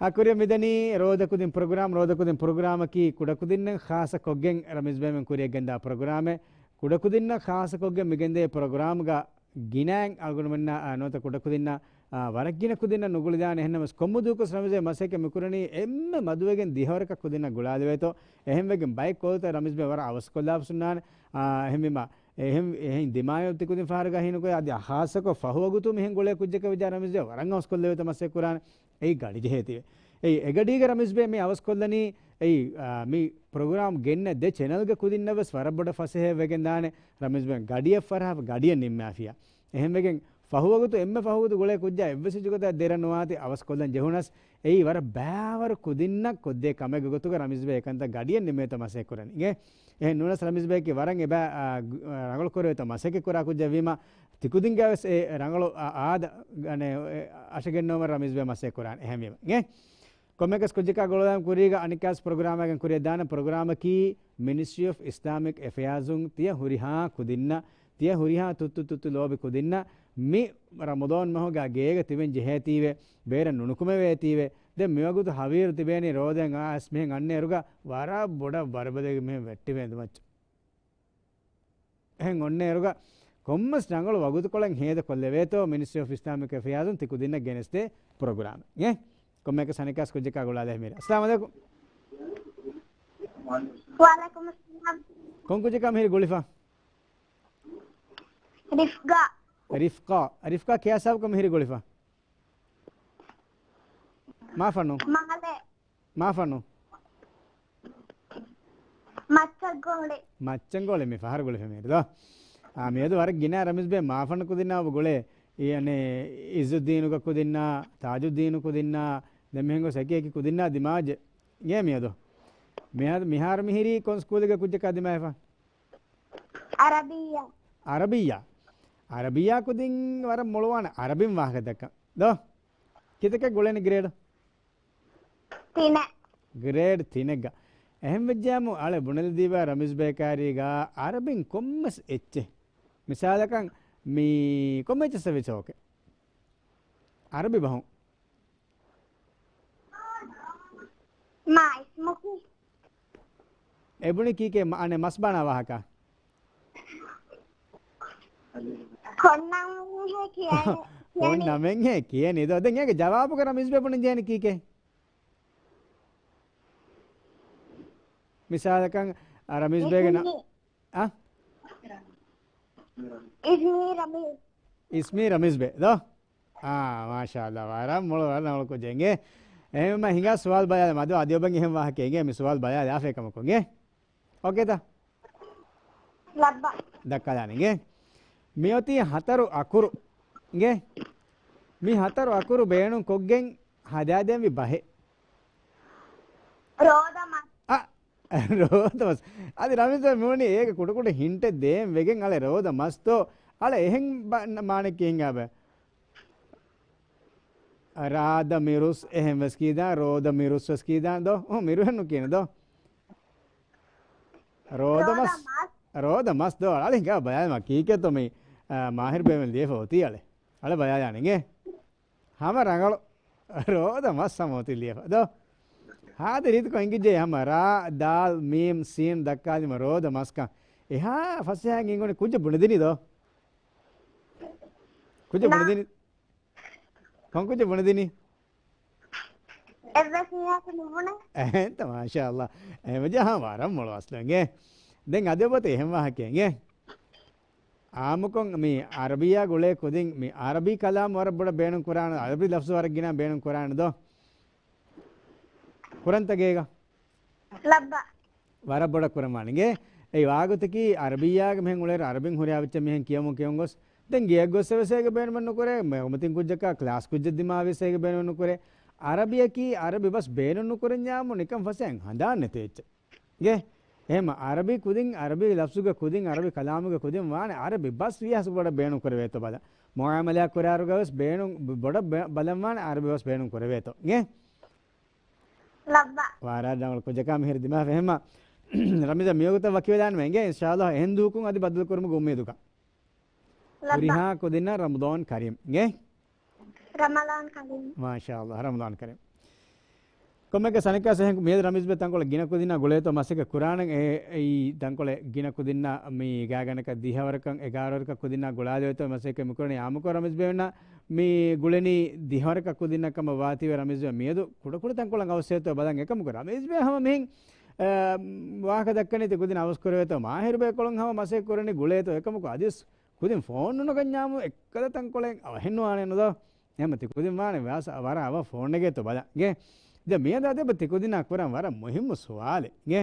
އާ، ކުރިއަށް މިދަނީ ރޯދަކުދިން ޕްރޮގްރާމް، ރޯދަކުދިން ޕްރޮގްރާމަކީ ކުޑަކުދިންނަށް ޚާއްޞަކޮށްގެން ރަމީޒް ބޭމެން ކުރިއަށް ގެންދާ ޕްރޮގްރާމެއް. ކުޑަކުދިންނަށް ޚާއްޞަކޮށްގެން މިގެންދޭ ޕްރޮގްރާމްގަ ގިނައިން އަޅުގަނޑުމެންނަށް، އާ، ނުވަތަ ކުޑަކުދިންނަށް، އާ، ވަރަށް ގިނަ ކުދިންނަށް ނުގުޅިދާނެ. އެހެންނަމަވެސް ކޮންމެ ދުވަހަކުވެސް ރަމީޒް ބޭ މަސައްކަތް މިކުރަނީ އެންމެ މަދުވެގެން ދިހަވަރަކަށް ކުދިންނަށް ގުޅާލެވޭތޯ. އެހެންވެގެން ބައެއް ކޯލުތައް ރަމީޒް ބޭ ވަރަށް އަވަސްކޮށްލާފަ ހުންނާނެ. އާ، އެހެންވީމަ، އެހެން، އެހެން ދިމާޔަށް ތިކުދިން ފަހަރުގަ ހީނުކޮށް އަދި ޚާއްޞަކޮށް ފަހު ވަގުތު މިހެން ގުޅޭ ކުއްޖަކަށް ވެއްޖާ ރަމީޒް ބޭ ވަރަށް އަވަސްކޮށްލެވޭތޯ މަސައްކަތް ކުރާނެ. އެއީ ގަޑި ޖެހޭތީވެ. އެއީ އެގަޑީގަ ރަމީޒް ބޭ މި އަވަސްކޮށްލަނީ، އެއީ، އާ، މި ޕްރޮގްރާމް ގެންނަ ދެ ޗެނަލްގެ ކުދިންނަށް ވެސް ވަރަށް ބޮޑަށް ފަސޭހަ ވެގެން ދާނެ. ރަމީޒް ބޭ ގަޑިއަށް ފަރާފަ ގަޑިއަށް ނިންމާފިޔާ. އެހެންވެގެން ފަހު ވަގުތު އެންމެ ފަހު ވަގުތު ގުޅޭ ކުއްޖާ އެއްވެސް ކުއްޖަކު ދެރަ ނުވާތީ އަވަސްކޮށްލަން ޖެހުނަސް، އެއީ ވަރަށް ބައިވަރު ކުދިންނަށް ކޮށްދޭ ކަމެއްގެ ގޮތުގަ ރަމީޒް ބޭ އެކަންތައް ގަޑިއަށް ނިންމޭތޯ މަސައްކަތް ކުރަނީ. އިނގޭ؟ އެހެން ނޫނަސް ރަމީޒް ބޭއަކީ ވަރަށް އެބަ، އާ، ގު-، އާ، ރަނގަޅު ކުރެވޭތޯ މަސައްކަތް ކުރާ ކުއްޖެއް ވީމަ، ތިކުދިންގެ ވެސް އެ ރަނގަޅު އާ-، އާދަ، އަނެ، އަށެއް ގެންނަވަމުން ރަމީޒް ބޭ މަސައްކަތް ކުރާނެ. އެހެންވީމަ. އިނގޭ؟ ކޮންމެއަކަސް ކުއްޖަކާ ގުޅުން ކުރީގަ އަނެއްކާސް ޕްރޮގްރާމާގެން ކުރިއަށް ދާނެ. ޕްރޮގްރާމަކީ މިނިސްޓްރީ އޮފް އިސްލާމިކް އެފެއާޒުން ތިޔަ ހުރިހާ ކުދިންނަށް، ތިޔަ ހުރިހާ ތުއްތު ތުއްތު ލޯބި ކުދިންނަށް މި ރަމަޟާން މަހުގަ ގޭގަ ތިބެން ޖެހޭތީވެ، ބޭރަށް ނުނުކުމެވޭތީވެ، ދެން މިވަގުތު ހަވީރު ތިބޭނީ ރޯދައިން އައިސް މިހެން އަންނައިރުގަ ވަރަށް ބޮޑަށް ވަރުބަލައިގެން މިހެން ވެއްޓިވޭ އެނދުމައްޗަށް. އެހެން އޮންނައިރުގަ ކޮންމެސް ރަނގަޅު ވަގުތުކޮޅެއް ހޭދަކޮށްލެވޭތޯ މިނިސްޓްރީ އޮފް އިސްލާމިކް އެފެއާޒުން ތި ކުދިންނަށް ގެނެސްދޭ ޕްރޮގްރާމެއް. އެ ކޮންމެއަކަސް އަނެއްކާސް ކުއްޖަކާ ގުޅާލައި މިރޭ. އައްސަލާމު ޢަލައިކުމް. ވަޢަލައިކުމުއްސަލާމް. ކޮން ކުއްޖަކާ މިހިރީ ގުޅިފަ؟ ރިފްގާ. ރިފްގާ. ރިފްގާ ކިޔާ ސާބަކަށް މިހިރީ ގުޅިފަ؟ މާފަންނު. މާލެ. މާފަންނު. މައްޗަށް ގުޅި. މައްޗަށް ގުޅި މި ފަހަރު ގުޅިފަ މިހިރީ ދޯ. އާ، މިއަދު ވަރަށް ގިނަ ރަމީޒް ބޭ މާފަންނު ކުދިންނާ ގުޅޭ. އެ އަނެއް އިއްޒުއްދީނުގެ ކުދިންނާ، ތާޖުއްދީނު ކުދިންނާ، ދެން މިހެން ގޮސް އެކި އެކި ކުދިންނާ ދިމާވެއްޖެ. އިނގޭ މިއަދު. މިހާ-، މިހާރު މިހިރީ ކޮން ސްކޫލެއްގެ ކުއްޖަކާ ދިމާވެފަ؟ ޢަރަބިއްޔާ. ޢަރަބިއްޔާ. ޢަރަބިއްޔާ ކުދިން ވަރަށް މޮޅުވާނެ ޢަރަބިން ވާހަކަ ދައްކަން. ދޯ؟ ކިތަކެއް ގުޅޭނެ ގްރޭޑް؟ ތިނެއް. ގްރޭޑް ތިނެއްގަ. އެހެން ވެއްޖާމު އަޅެ ބުނެލަދީބާ ރަމީޒް ބޭ ކާރީގަ ޢަރަބިން ކޮންމެސް އެއްޗެއް. މިސާލަކަށް މީ ކޮންމެ އެއްޗެއްސަށް ވެސް އޯކޭ. ޢަރަބި ބަހުން. މާ އިސްމަކީ؟ އެ ބުނި ކީކޭ މަ-، އަނެއް މަސްބާނާ ވާހަކަ؟ ކޮން ނަމެއްހޭ ކިޔަނީ؟ ކޮން ނަމެއްހޭ ކިޔަނީ ދޯ؟ ދެން އޭގެ ޖަވާބުގަ ރަމީޒް ބޭ ބުނަން ޖެހޭނީ ކީކޭ؟ މިސާލަކަށް، އަ، ރަމީޒް ބޭގެ ނަ-، އިސްމީ. އަ؟ އިސްމީ ރަމީޒް. އިސްމީ ރަމީޒް ބޭ ދޯ؟ އާ، މާޝާﷲ، ވަރަށް މޮޅު، ވަރަށް ރަނގަޅު ކުއްޖެއް އިނގޭ. އެހެންވީމަ ހިނގާ ސުވާލު ބަލާލަ، މަދު އަދި އޮބަން އެހެން ވާހަކަ އިނގޭ، މި ސުވާލު ބަލާލާފައި ކަމަކު އިނގޭ. އޯކޭތަ؟ ލައްބަ. ދައްކާލާނެ އިނގޭ. މިއޮތީ ހަތަރު އަކުރު އިނގޭ. މި ހަތަރު އަކުރު ބޭނުން ކޮށްގެން ހަދާދޭންވި ބަހެއް. ރޯދަ މަސް. އަ، ރޯދަ މަސް. އަދި ރަމީޒް ބައްޔަށް މިވަނީ އޭގެ ކުޑަކުޑަ ހިންޓެއް ދޭން ވެގެން އަޅެ ރޯދަ މަސްތޯ. އަޅެ އެހެން ބަ-، މާނައެއް ކިހިން އާބަ؟ ރާދަ މިރުސް އެހެން ވެސް ކީދާން، ރޯދަ މިރުސް ވެސް ކީދާން ދޯ؟ އު، މިރުހެއް ނުކިޔަން ދޯ؟ ރޯދަ ރޯދަ މަސް. މަސް. ރޯދަ މަސް ދޯ؟ އަޅެ ހިނގާ ބަޔާން ކީކޭތޯ މި، އާ، މާހިރު ބޭބެ ލިޔެފަ އޮތީ އަޅެ. އަޅެ ބަޔާން އިނގޭ. ހަމަ ރަނގަޅު. ރޯދަ މަސް ހަމަ އޮތީ ލިޔެފަ. ދޯ؟ ހާދަ ރީތިކޮށް އެނގިއްޖެ ހަމަ ރާ، ދާލް، މީމް، ސީން ދައްކާލީމަ ރޯދަ މަސްކަން. އެހާ ފަސޭހައިން އިނގުނީ ކުއްޖެއް ބުނެދިނީ ދޯ؟ ކުއްޖެއް ނާ. ބުނެދިނީ؟ ކޮން ކުއްޖެއް ބުނެދިނީ؟ އެއްވެސް މީހަކު ނުބުނޭ. އެހެންތަ، މާޝާﷲ. އެހެންވެއްޖެ ހާ ވަރަށް މޮޅު އަސްލު އިނގޭ. ދެން އަދި އޮބަތަ އެހެން ވާހަކައެއް އިނގޭ. އާއްމުކޮށް މި އަރަބިއްޔާ ގުޅޭ ކުދިން މި އަރަބި ކަލާމު ވަރަށް ބޮޑަށް ބޭނުން ކުރާނެ، އަރަބި ލަފްޒު ވަރަށް ގިނަ ބޭނުން ކުރާނެ ދޯ؟ ކުރަންތަ ގޭގަ؟ ލައްބަ. ވަރަށް ބޮޑަށް ކުރަން ވާނެ އިނގޭ. އެއީ ވާގޮތަކީ އަރަބިއްޔާގަ މިހެން އުޅޭ އަރަބިން ހުރިހާ ވެއްޗެއް މިހެން ކިޔަމުން ކިޔަމުން ގޮސް ދެން ގެޔަށް ގޮސް އެވެސް އޭގަ ބޭނުމެއް ނުކުރޭ، މަ-، މަތިން ކުއްޖަކާ ކްލާސް ކުއްޖެއް ދިމާވިޔަސް އޭގަ ބޭނުމެއް ނުކުރޭ. އަރަބިއަކީ އަރަބި ބަސް ބޭނުން ނުކުރަންޏާމު ނިކަން ފަސޭހައިން ހަނދާން ނެތޭ އެއްޗެއް. ގޭ؟ އެހެންމަ އަރަބި ކުދިން، އަރަބި ލަފްޒުގެ ކުދިން، އަރަބި ކަލާމުގެ ކުދިން ވާނެ އަރަބި ބަސް ވީހާސް ބޮޑަށް ބޭނުން ކުރެވޭތޯ ބަލަން. މުއާމަލާ ކުރާއިރުގަވެސް ބޭނުން، ބޮޑަށް ބެ-، ބަލަން ވާނެ އަރަބި ބަސް ބޭނުން ކުރެވޭތޯ. ގޭ؟ ލައްބަ. ވާރާ ރަނގަޅު ކުއްޖަކާ މިހިރަ ދިމާ ފެހެމާ. ރަމީޒާ މިވަގުތަށް ވަކިވެލާނަމޭ އިނގޭ. އިންޝާﷲ އެހެން ދުވަހަކުން އަދި ބައްދަލުކުރުމުގެ އުއްމީދުގަ. ލައްބަ. ހުރިހާ ކުދިންނަށް ރަމަޟާން ކަރީމް އިނގޭ. ރަމަޟާން ކަރީމް. މާޝާﷲ، ރަމަޟާން ކަރީމް. ކޮންމެއަކަސް އަނެއްކާސް އެހެން މިއަދު ރަމީޒް ބޭ ތަންކޮޅެއް ގިނަ ކުދިންނާ ގުޅޭތޯ މަސައްކަތް ކުރާނަން. އެ، އެއީ ތަންކޮޅެއް ގިނަ ކުދިންނާ މި ގާތްގަނޑަކަށް ދިހަވަރަކަށް އެގާރަވަރަކަށް ކުދިންނާ ގުޅާލެވޭތޯ މަސައްކަތް މިކުރަނީ. އާއްމުކޮށް ރަމީޒް ބޭ ވަންނަ މި ގުޅެނީ ދިހަވަރަކަށް ކުދިންނަށް ކަމަށް ވާތީވެ ރަމީޒް ބޭ މިއަދު ކުޑަކުޑަ ތަންކޮޅަށް އަވަސްވޭތޯ ބަލަން. އެކަމަކު ރަމީޒް ބޭ ހަމަ މިހެން، އަ، ވާހަކަ ދައްކަނީ ތި ކުދިން އަވަސް ކުރެވޭތޯ. މާހިރު ބޭ ކޮޅުން ހަމަ މަސައްކަތް ކުރަނީ ގުޅޭތޯ. އެކަމަކު އަދިސް ކުދިން ފޯން ނުނަގަންޏާމު އެއްކަލަ ތަންކޮޅެއް އަވަހެއް ނުވާނެ ނުދޯ؟ އެހެންމަ ތި ކުދިން ވާނެ ވާސް ވަރަށް އަވަހަށް ފޯން ނެގޭތޯ ބަލަން. ގޭ؟ ދެ މިއަދު އަދި އެބަ ތި ކުދިންނާ ކުރަން ވަރަށް މުހިއްމު ސުވާލެއް. ގޭ؟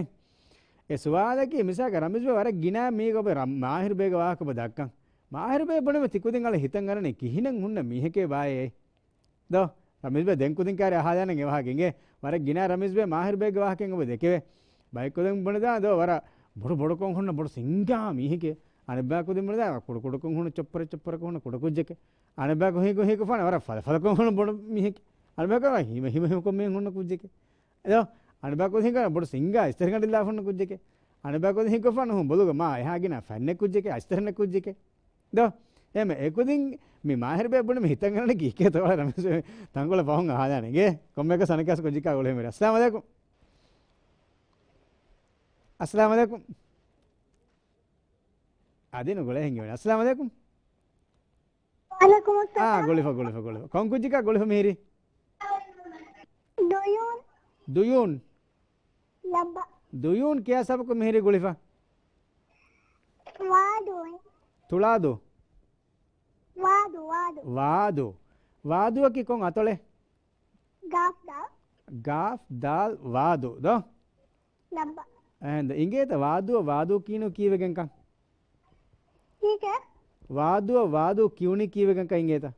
އެ ސުވާލަކީ މިސާލަކަށް ރަމީޒް ބޭ ވަރަށް ގިނަ މީގަ އޮބެ ރަ-، މާހިރު ބޭގެ ވާހަކަ އޮބަ ދައްކަން. މާހިރު ބޭ ބުނެމެ ތި ކުދިން އަޅެ ހިތަށް އަރަނީ ކިހިނެއް ހުންނަ މީހެކޭ ބާއޭ. ދޯ، ރަމީޒް ބޭ ދެން ކުދިން ކާރި އަހާލާނެ އެ ވާހަކަ އިނގޭ. ވަރަށް ގިނަ ރަމީޒް ބޭ މާހިރު ބޭގެ ވާހަކައެއް އޮބަ ދެކެވޭ. ބައެއް ކުދިން ބުނެދާނެ ދޯ، ވަރަށް ބޮޑު ބޮޑުކޮށް ހުންނަ ބޮޑު ސިނގާ މީހެކޭ. އަނެއްބައި ކުދިން ބުނެދާނެ ކުޑަ ކުޑަކޮށް ހުންނަ ޗޮއްޕަރ ޗޮއްޕަރކޮށް ހުންނަ ކުޑަ ކުއްޖެކޭ. އަނެއްބައި ކުދިން ހީކު ހީކު ފާނެ ވަރަށް ފަލަ ފަލަކޮށް ހުންނަ ބޮޑު މީހެކޭ. އަނެއްބައި ކުދިން ހިމަ ހިމަ ހިމަކޮށް މީހެއް ހުންނަ ކުއްޖެކޭ. އެދޯ، އަނެއްބައި ކުދިން ހީކު ބޮޑު ސިނގާ އިސްތަށިގަނޑެއް ލާފަ ހުންނަ ކުއްޖެކޭ. އަނެއްބައި ކުދިން ހީކު ފާނެ ހުން ބޮލުގަ މާ އެހާ ގިނަ ފެންނެއް ކުއްޖެކޭ، އައިސްތަށިގަނޑެއް ކުއްޖެކޭ. ދޯ، އެހެންމަ އެކުދިން މި މާހިރު ބޭ ބުނި މި ހިތަށް އަރަނީ ކީކޭތޯ އަޅެ ރަމީޒް ބޭ ތަންކޮޅެއް ފަހުން އަހާލާނެ އިނގޭ. ކޮންމެއަކަސް އަނެއްކާސް ކުއްޖަކާ ގުޅޭ މިރޭ. އައްސަލާމު ޢަލައިކުމް. އައްސަލާމު ޢަލައިކުމް. އަދި ނުގުޅޭ ހިނގިވަނީ. އައްސަލާމު ޢަލައިކުމް. ވަޢަލައިކުމުއްސަލާމް. އާ، ގުޅިފަ، ގުޅިފަ، ގުޅިފަ. ކޮން ކުއްޖަކާ ގުޅިފަ މިހިރީ؟ ދުޔޫން. ދުޔޫން. ލައްބަ. ދުޔޫން ކިޔާ ސަބަކު މިހިރީ ގުޅިފަ؟ ވާދޫ. ތުޅާދޫ. ވާދޫ، ވާދޫ. ވާދޫ. ވާދޫއަކީ ކޮން އަތޮޅެއް؟ ގާފް ދާލް. ގާފް ދާލް ވާދޫ ދޯ؟ ލައްބަ. އެހެންދޯ. އިނގޭތަ ވާދޫއަށް ވާދޫ ކިޔުނު ކީވެގެންކަން؟ ކީކޭ؟ ވާދޫއަށް ވާދޫ ކިޔުނީ ކީވެގެންކަން އިނގޭތަ؟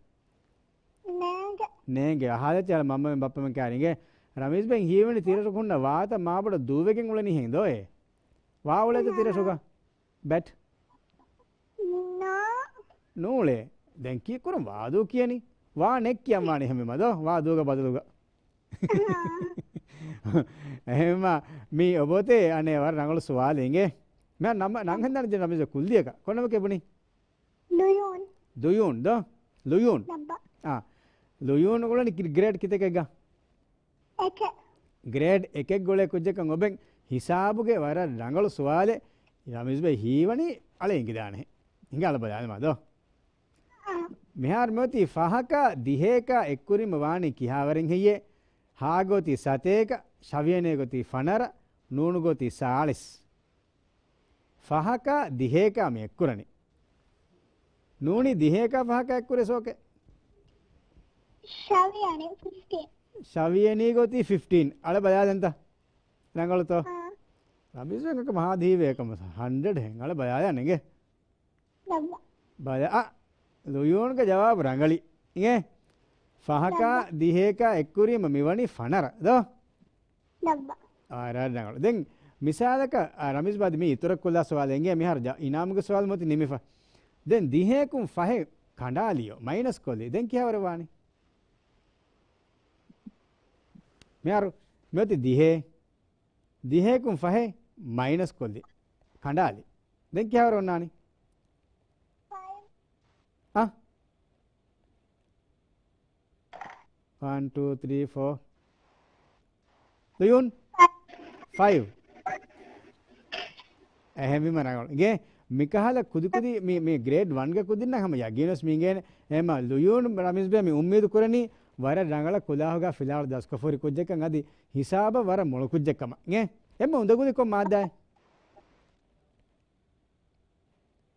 ނޭނގެ. ނޭނގެ. އަހާލެއްޗެއް އަޅެ މަންމަމެން ބައްޕަމެން ކާރި އިނގޭ. ރަމީޒް ބެން ހީވަނީ ތިރަށު ހުންނަ ވާތައް މާބޮޑަށް ދޫވެގެން އުޅެނީ ހެން ދޯއޭ؟ ވާ އުޅޭތަ ތިރަށުގަ؟ ބެޓް؟ ނާ. ނޫޅޭ. ދެން ކީއްކުރަން ވާދޫ ކިޔަނީ؟ ވާ ނެއް ކިޔަން ވާނީ ހަމަ ދޯ؟ ވާދޫގެ ބަދަލުގަ. އެހެންމާ މީ އޮބޮތޭ އަނެއް ވަރަށް ރަނގަޅު ސުވާލެއް އިނގޭ. މި ނަމަ-، ނަން ހަނދާން ޖެ ރަމީޒް ކުއްލިއަކަށް. ކޮން ނަމަކޭ ބުނީ؟ ލުޔޫން. ލުޔޫން ދޯ؟ ލުޔޫން. ލައްބަ. އާ. ލުޔޫން އުޅެނީ ކި-، ގްރޭޑް ކިތަކެއްގަ؟ އެކެއް. ގްރޭޑް އެކެއްގަ އުޅޭ ކުއްޖަކަށް އޮބެން ހިސާބުގެ ވަރަށް ރަނގަޅު ސުވާލެއް. ރަމީޒް ބެ ހީވަނީ އަޅެ އިނގިދާނެހެން. ހިނގާ އަޅަ ބަލާލަމާ ދޯ. އާ. މިހާރު މިއޮތީ ފަހަކާ ދިހައެކާ އެއްކުރީމަ ވާނީ ކިހާވަރެއް ހެއްޔޭ؟ ހާގޮތީ ސަތޭކަ، ޝަވިޔަނޭގޮތީ ފަނަރަ، ނޫނުގޮތީ ސާޅީސް. ފަހަކާ ދިހައެކާ މި އެއްކުރަނީ. ނޫނީ ދިހައެކާ ފަހަކާ އެއްކުރޭ ސޯކޭ. ޝަވިޔަނީ ފިފްޓީން. ޝަވިޔަނީ ގޮތީ ފިފްޓީން. އަޅަ ބަލާލަންތަ؟ ރަނގަޅުތޯ؟ އާ. ރަމީޒް އެކަމަ ހާދަ ހީވޭ އެކަމަ ހަންޑްރެޑް ހެން. އަޅަ ބަލާލަން އިނގޭ. ބަލަ. ބަލަ. އަ، ލުޔޫންގެ ޖަވާބު ރަނގަޅީ. އިނގޭ؟ ފަހަކާ ދިހައެކާ އެއްކުރީމަ މިވަނީ ފަނަރަ ދޯ؟ ރައްޔިތު ރަނގަޅު. ދެން މިސާލަކަށް، އާ، ރަމީޒް ބާދި މީ އިތުރަށް ކުލާ ސުވާލެއް އިނގޭ. މިހާރު ޖަ-، އިނާމުގެ ސުވާލު މިއޮތީ ނިމިފަ. ދެން ދިހައަކުން ފަހެއް ކަނޑާލިޔޯ، މައިނަސް ކޮށްލި. ދެން ކިހާވަރެއް ވާނީ؟ މިހާރު މިއޮތީ ދިހަ. ދިހައަކުން ފަހެއް މައިނަސް ކޮށްލި. ކަނޑާލި. ދެން ކިހާވަރެއް އޮންނާނީ؟ އަ؟ ވަން، ޓޫ، ތްރީ، ފޯ. ލުޔޫން؟ ފައިވް. އެހެންވީމަ ރަނގަޅު. އިނގޭ، މިކަހަލަ ކުދިކުދި މި، މި ގްރޭޑް ވަންގެ ކުދިންނަށް ހަމަ ޔަގީނުވެސް މި އިނގޭނެ. އެހެމަ ލުޔޫން ރަމީޒް ބޭ މި އުއްމީދު ކުރަނީ ވަރަށް ރަނގަޅަށް ކުލާހުގަ ފިލާވަޅު ދަސްކޮށްފަ ހުރި ކުއްޖެއްކަން އަދި ހިސާބަށް ވަރަށް މޮޅު ކުއްޖެއްކަމަށް. އިނގޭ؟ އެންމެ އުނދަގުލި ކޮން މާއްދާއެއް؟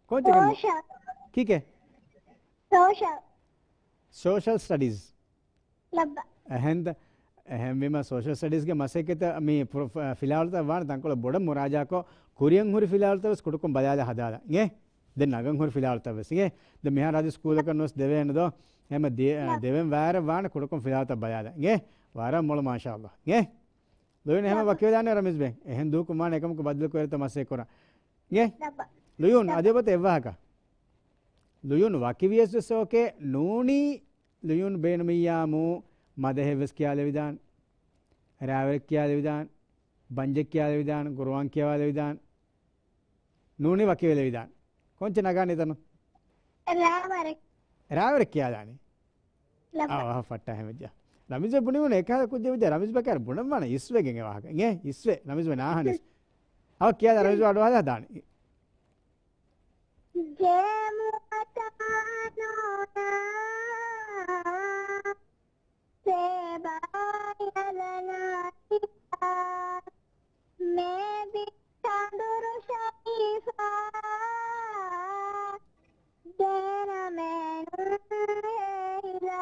ކޯއްޗެއް؟ ސޯޝަލް. ކީކޭ؟ ސޯޝަލް. ސޯޝަލް ސްޓަޑީޒް. ރައްޔިތު. އެހެންތަ؟ އެހެންވީމަ ސޯޝަލް ސްޓަޑީޒްގެ މަސައްކަތަށް މި ޕްރޮ-، ފިލާވަޅުތައް ވާނެ ތަންކޮޅެއް ބޮޑަށް މުރާޖާކޮށް، ކުރިއަށް ހުރި ފިލާވަޅުތައް ވެސް ކުޑަކޮށް ބަލާލާ ހަދާލާ. އިނގޭ؟ ދެން ނަގަން ހުރި ފިލާވަޅުތައް ވެސް. އިނގޭ؟ ދެން މިހާރު އަދި ސްކޫލަކަށް ނުވެސް ދެވޭނެ ދޯ؟ އެހެމަ ދެ-، ރައްޔިތު. ދެވެން ވާރެއް ވާނެ ކުޑަކޮށް ފިލާވަޅުތައް ބަލާލާ. އިނގޭ؟ ވަރަށް މޮޅު މާޝާﷲ. އިނގޭ؟ ލުޔޫން އެހެމަ ރައްޔިތު. ވަކިވެލާނެ ރަމީޒް ބޭ. އެހެން ދޫކުން ވާނެ އެކަމަކު ބައްދަލު ކުރޭތޯ މަސައްކަތް ކުރާ. އިނގޭ؟ ރައްޔިތު. ލުޔޫން، ރައްޔިތު. އަދި އޮތް އެއްވާހަކަ. ލުޔޫން ވަކިވިޔަސް ވެސް އޯކޭ ނޫނީ ލުޔޫން ބޭނުމިއްޔާމު މަދަހެއް ވެސް ކިޔާލެވިދާނެ. ރާވަރެއް ކިޔާލެވިދާނެ. ބަންޖެއް ކިޔާލެވިދާނެ. ގުރުއާން ކިޔަވާލެވިދާނެ. ނޫނީ ވަކިވެލެވިދާނެ. ކޮންޗެއް ނަގާނީ ތަނު؟ ރާވަރެއް. ރާވަރެއް ކިޔާލާނީ؟ ރައްޔިތު. އާ، ފައްޓާ ހެމެއްޖާ. ރަމީޒް ބުނިވުނު އެކަހަލަ ކުއްޖެއް ވެއްޖާ ރަމީޒް ބަކާރު ބުނަން ވާނެ އިސްވެގެން އެ ވާހަކަ. އިނގޭ؟ އިސްވެ. ރަމީޒް ބަ ނާހަނިސް. އަވަ ކިޔާލާ ރަމީޒް ބަ އަޑުއަހާލާ ދާނެ. ޖޭމު އަތާނޯނާ ސޭބާ ޔަލަނާ ތިބާ މޭބި ތަނދުރު ޝަރީފާ ދޭނަމޭ ނުހޭހިލާ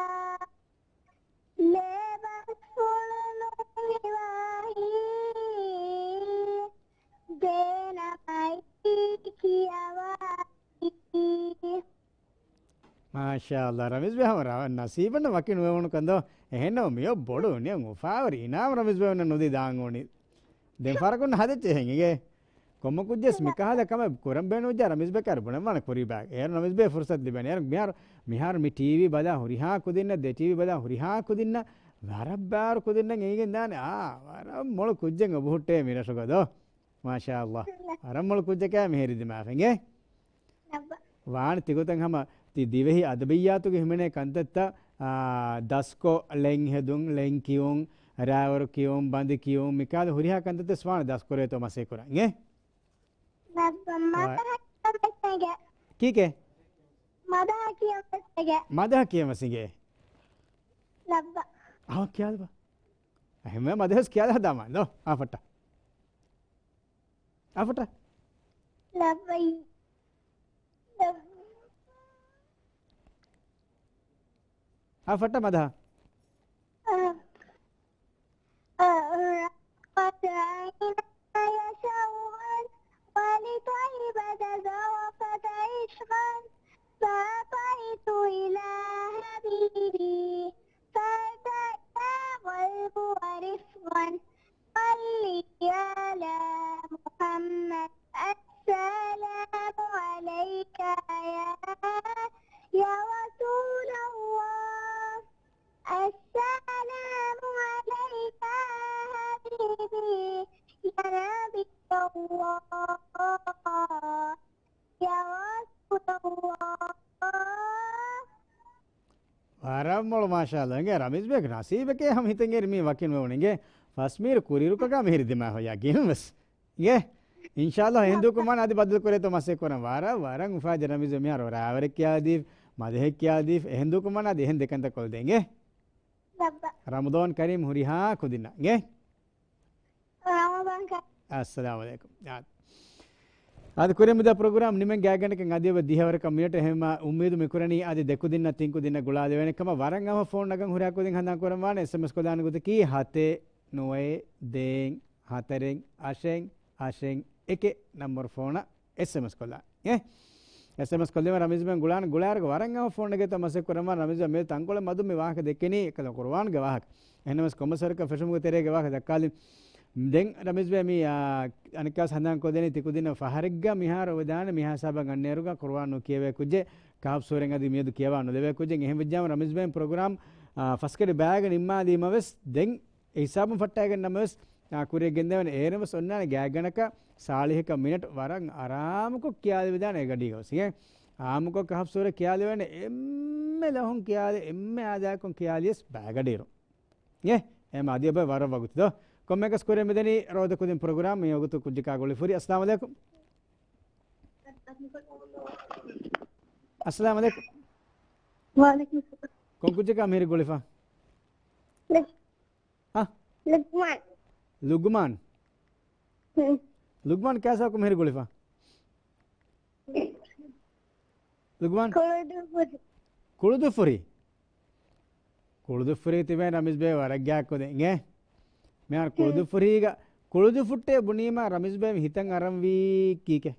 ލޭބަސްފުޅު ނުހިވާހި ދޭނަމައި ކިޔަވާހި. މާޝާﷲ، ރަމީޒް ބޭ ހަމަ ރަ-، ނަސީބަންނަށް ވަކި ނުވެވުނު ކަންދޯ. އެހެންނަމަ މިއޮ ބޮޑު ނިޔަ އުފާވެރި އިނާމް ރަމީޒް ބޭ އޮންނަ ނުދީ ދާން އުނި. ދެން ފަރަކުން ހަދެއްޗެ އެހެން އިނގޭ. ކޮންމެ ކުއްޖެސް މިކަހަލަ ކަމެއް ކުރަން ބޭނުންވެއްޖާ ރަމީޒް ބަކާރު ބުނަން ވާނެ ކުރީ ބާގް. އޭރު ރަމީޒް ބޭ ފުރުސަތު ލިބޭނެ. އޭރު މިހާރު، މިހާރު މި ޓީވީ ބަލާ ހުރިހާ ކުދިންނަށް، ދެ ޓީވީ ބަލާ ހުރިހާ ކުދިންނަށް ވަރަށް ބާރު ކުދިންނަށް އެނގިގެން ދާނެ. އާ، ވަރަށް މޮޅު ކުއްޖެއް އެބަހުއްޓޭ މި ރަށުގަ ދޯ. މާޝާﷲ. ވަރަށް މޮޅު ކުއްޖަކާ މިހިރި ދިމާވެގެން. ވާން ތިގޮތަށް ހަމަ ތި ދިވެހި އަދަބިއްޔާތުގެ ހިމެނޭ ކަންތައްތައް، އާ، ދަސްކޮށް، ޅެން ހެދުން، ޅެން ކިޔުން، ރާވަރު ކިޔުން، ބަނދި ކިޔުން، މިކާލު ހުރިހާ ކަންތައްތައް ވާން ދަސްކުރޭތޯ މަސައްކަތް ކުރަން. އެ؟ ނައްބަ ވާ- މަދަހަ ކިޔަން ވެސް އެނގޭ. ކީކޭ؟ މަދަހަ ކިޔަން ވެސް އެނގޭ. މަދަހަ ކިޔަން ވެސް އެނގޭ. ނައްބަ. އާ، ކިޔާލަބަ. އެހެންވެ މަދަހަސް ކިޔާލަ ހަދާމާ ދޯ. އާ، ފައްޓަ. އާ، ފައްޓަ. ނައްބަ. އާ، ފައްޓަ މަދަހަ. އަ، އަ، ރައްކަތަ އައިނާޔަ ޝައުގަން ވަލި ތައިބަތަ ޒަވަފަތަ އިޝްގަން ސާފައިތު އިލާ ހަބީބީ ފަރްދައްޔާ ގަލްބު ވަރިފްގަން ޞައްލި ޢަލާ މުޙައްމަދް. السلام عليك يا، يا رسول الله. السلام عليك يا حبيبي، يا نبي الله، يا رسول الله. ވަރަށް މޮޅު މާޝާﷲ. އެނގޭ ރަމީޒް ބޭގެ ނަސީބެކޭ ހަމަ ހިތަށް އެރި މީ ވަކިން ވެވުނު. އެނގޭ ފަސް މީރު ކުރިއިރުކަކާ މިހިރި ދިމާ ހޮޔާ ގިން ވެސް. އިނގޭ؟ އިންޝާﷲ އެހެން ދޫކުރުމާ އަދި ބަދަލު ކުރޭތޯ މަސައްކަތް ކުރަން. ވަރަށް، ވަރަށް އުފާވެއްޖެ ރަމީޒް މިހާރު ރާވަރެއް ކިޔާދީފި، މަދަހެއް ކިޔާދީފި، އެހެން ދޫކުރުމާ އަދި އެހެން ދެކަންތައް ކޮށްދޭ. އިނގޭ؟ ރަމަޟާން ކަރީމް ހުރިހާ ކުދިންނަށް. އިނގޭ؟ ރަމަޟާން ކަރީމް. އައްސަލާމު ޢަލައިކުމް. އާ. އަދި ކުރިން މިދާ ޕްރޮގްރާމް ނިމެން ގާތްގަނޑަކަށް އަދި އެބަ ދިހަވަރަކަށް މިނެޓް އެހެންމާ އުއްމީދު މި ކުރަނީ އަދި ދެ ކުދިންނަށް ތިން ކުދިންނަށް ގުޅާލެވޭނެ ކަމަށް. ވަރަށް އަވަހަށް ފޯން ނަގަން ހުރިހާ ކުދިން ހަނދާން ކުރަން ވާނެ އެސްއެމްއެސް ކޮށްލާނެ ގޮތަކީ ހަތެއް ނުވައެއް ދޭއް ހަތަރެއް އަށެއް އަށެއް އެކެއް ނަންބަރު ފޯނަށް އެސްއެމްއެސް ކޮށްލާ. އޭ؟ އެސްއެމްއެސް ކޮށްލީމަ ރަމީޒް ބެން ގުޅާން ގުޅާއިރުގަ ވަރަށް އަހަ ފޯން ނެގޭތޯ މަސައްކަތް ކުރަމާ ރަމީޒް ބެން މި ތަންކޮޅެއް މަދުން މި ވާހަކަ ދެއްކެނީ އެކަލަ ޤުރުއާންގެ ވާހަކަ. އެހެންނަމަވެސް ކޮންމެސް ވަރަކަށް ފެށުމުގެ ތެރޭގެ ވާހަކަ ދައްކާލިން. ދެން ރަމީޒް ބެ މި، އާ، އަނެއްކާސް ހަނދާން ކޮށްދެނީ ތިކުދިންނަށް ފަހަރެއްގަ މިހާރު އޮވެދާނެ މިހާ ހިސާބަށް އަންނައިރުގަ ޤުރުއާން ނުކިޔެވޭ ކުއްޖެއް، ކަހަފް ސޫރައިން އަދި މިއަދު ކިޔަވާ ނުލެވޭ ކުއްޖެއް. އެހެން ވެއްޖާމަ ރަމީޒް ބެން ޕްރޮގްރާމް، އާ، ފަސްކަޑި ބައިގަ ނިންމާލީމަވެސް ދެން އެ ހިސާބުން ފައްޓައިގެން ނަމަވެސް، އާ، ކުރިއަށް ގެންދެވޭނެ. އޭރުވެސް އޮންނާނެ ގާތްގަނޑަކަށް ސާޅީހަކަށް މިނެޓް ވަރަށް އަރާމުކޮށް ކިޔާލެވިދާނެ އެ ގަޑީގަވެސް. އިނގޭ؟ އާއްމުކޮށް ކަހަފް ސޫރަ ކިޔާލެވޭނެ އެންމެ ލަހުން ކިޔާލި، އެންމެ އާދައިގެން ކިޔާލިޔަސް ބައިގަޑިއިރު. އިނގޭ؟ އެހެންމަ އަދި އެބަ ވަރަށް ވަގުތު ދޯ. ކޮންމެއަކަސް ކުރިއަށް މިދަނީ ރޯދަ ކުދިން ޕްރޮގްރާމް މި ވަގުތު ކުއްޖަކާ ގުޅިފަ ހުރި. އައްސަލާމު ޢަލައިކުމް. އައްސަލާމު ޢަލައިކުމް. ވަޢަލައިކުމް އައްސަލާމް. ކޮން ކުއްޖަކާ މިހިރީ ގުޅިފަ؟ އަ؟ ލުގްމާން. ލުގްމާން؟ ހުން. ލުގްމާން ކާސާކު މިހިރީ ގުޅިފަ؟ ލުގްމާން؟ ކުޅުދުއްފުރި. ކުޅުދުއްފުރި؟ ކުޅުދުއްފުރީ ތިބޭ ރަމީޒް ބޭ ވަރަށް ގާތް ކުދިން އިނގޭ. މިހާރު ކުޅުދުއްފުރީގަ، ކުޅުދުއްފުއްޓޭ ބުނީމާ ރަމީޒް ބޭ މި ހިތަށް އަރަންވީ ކީކޭ؟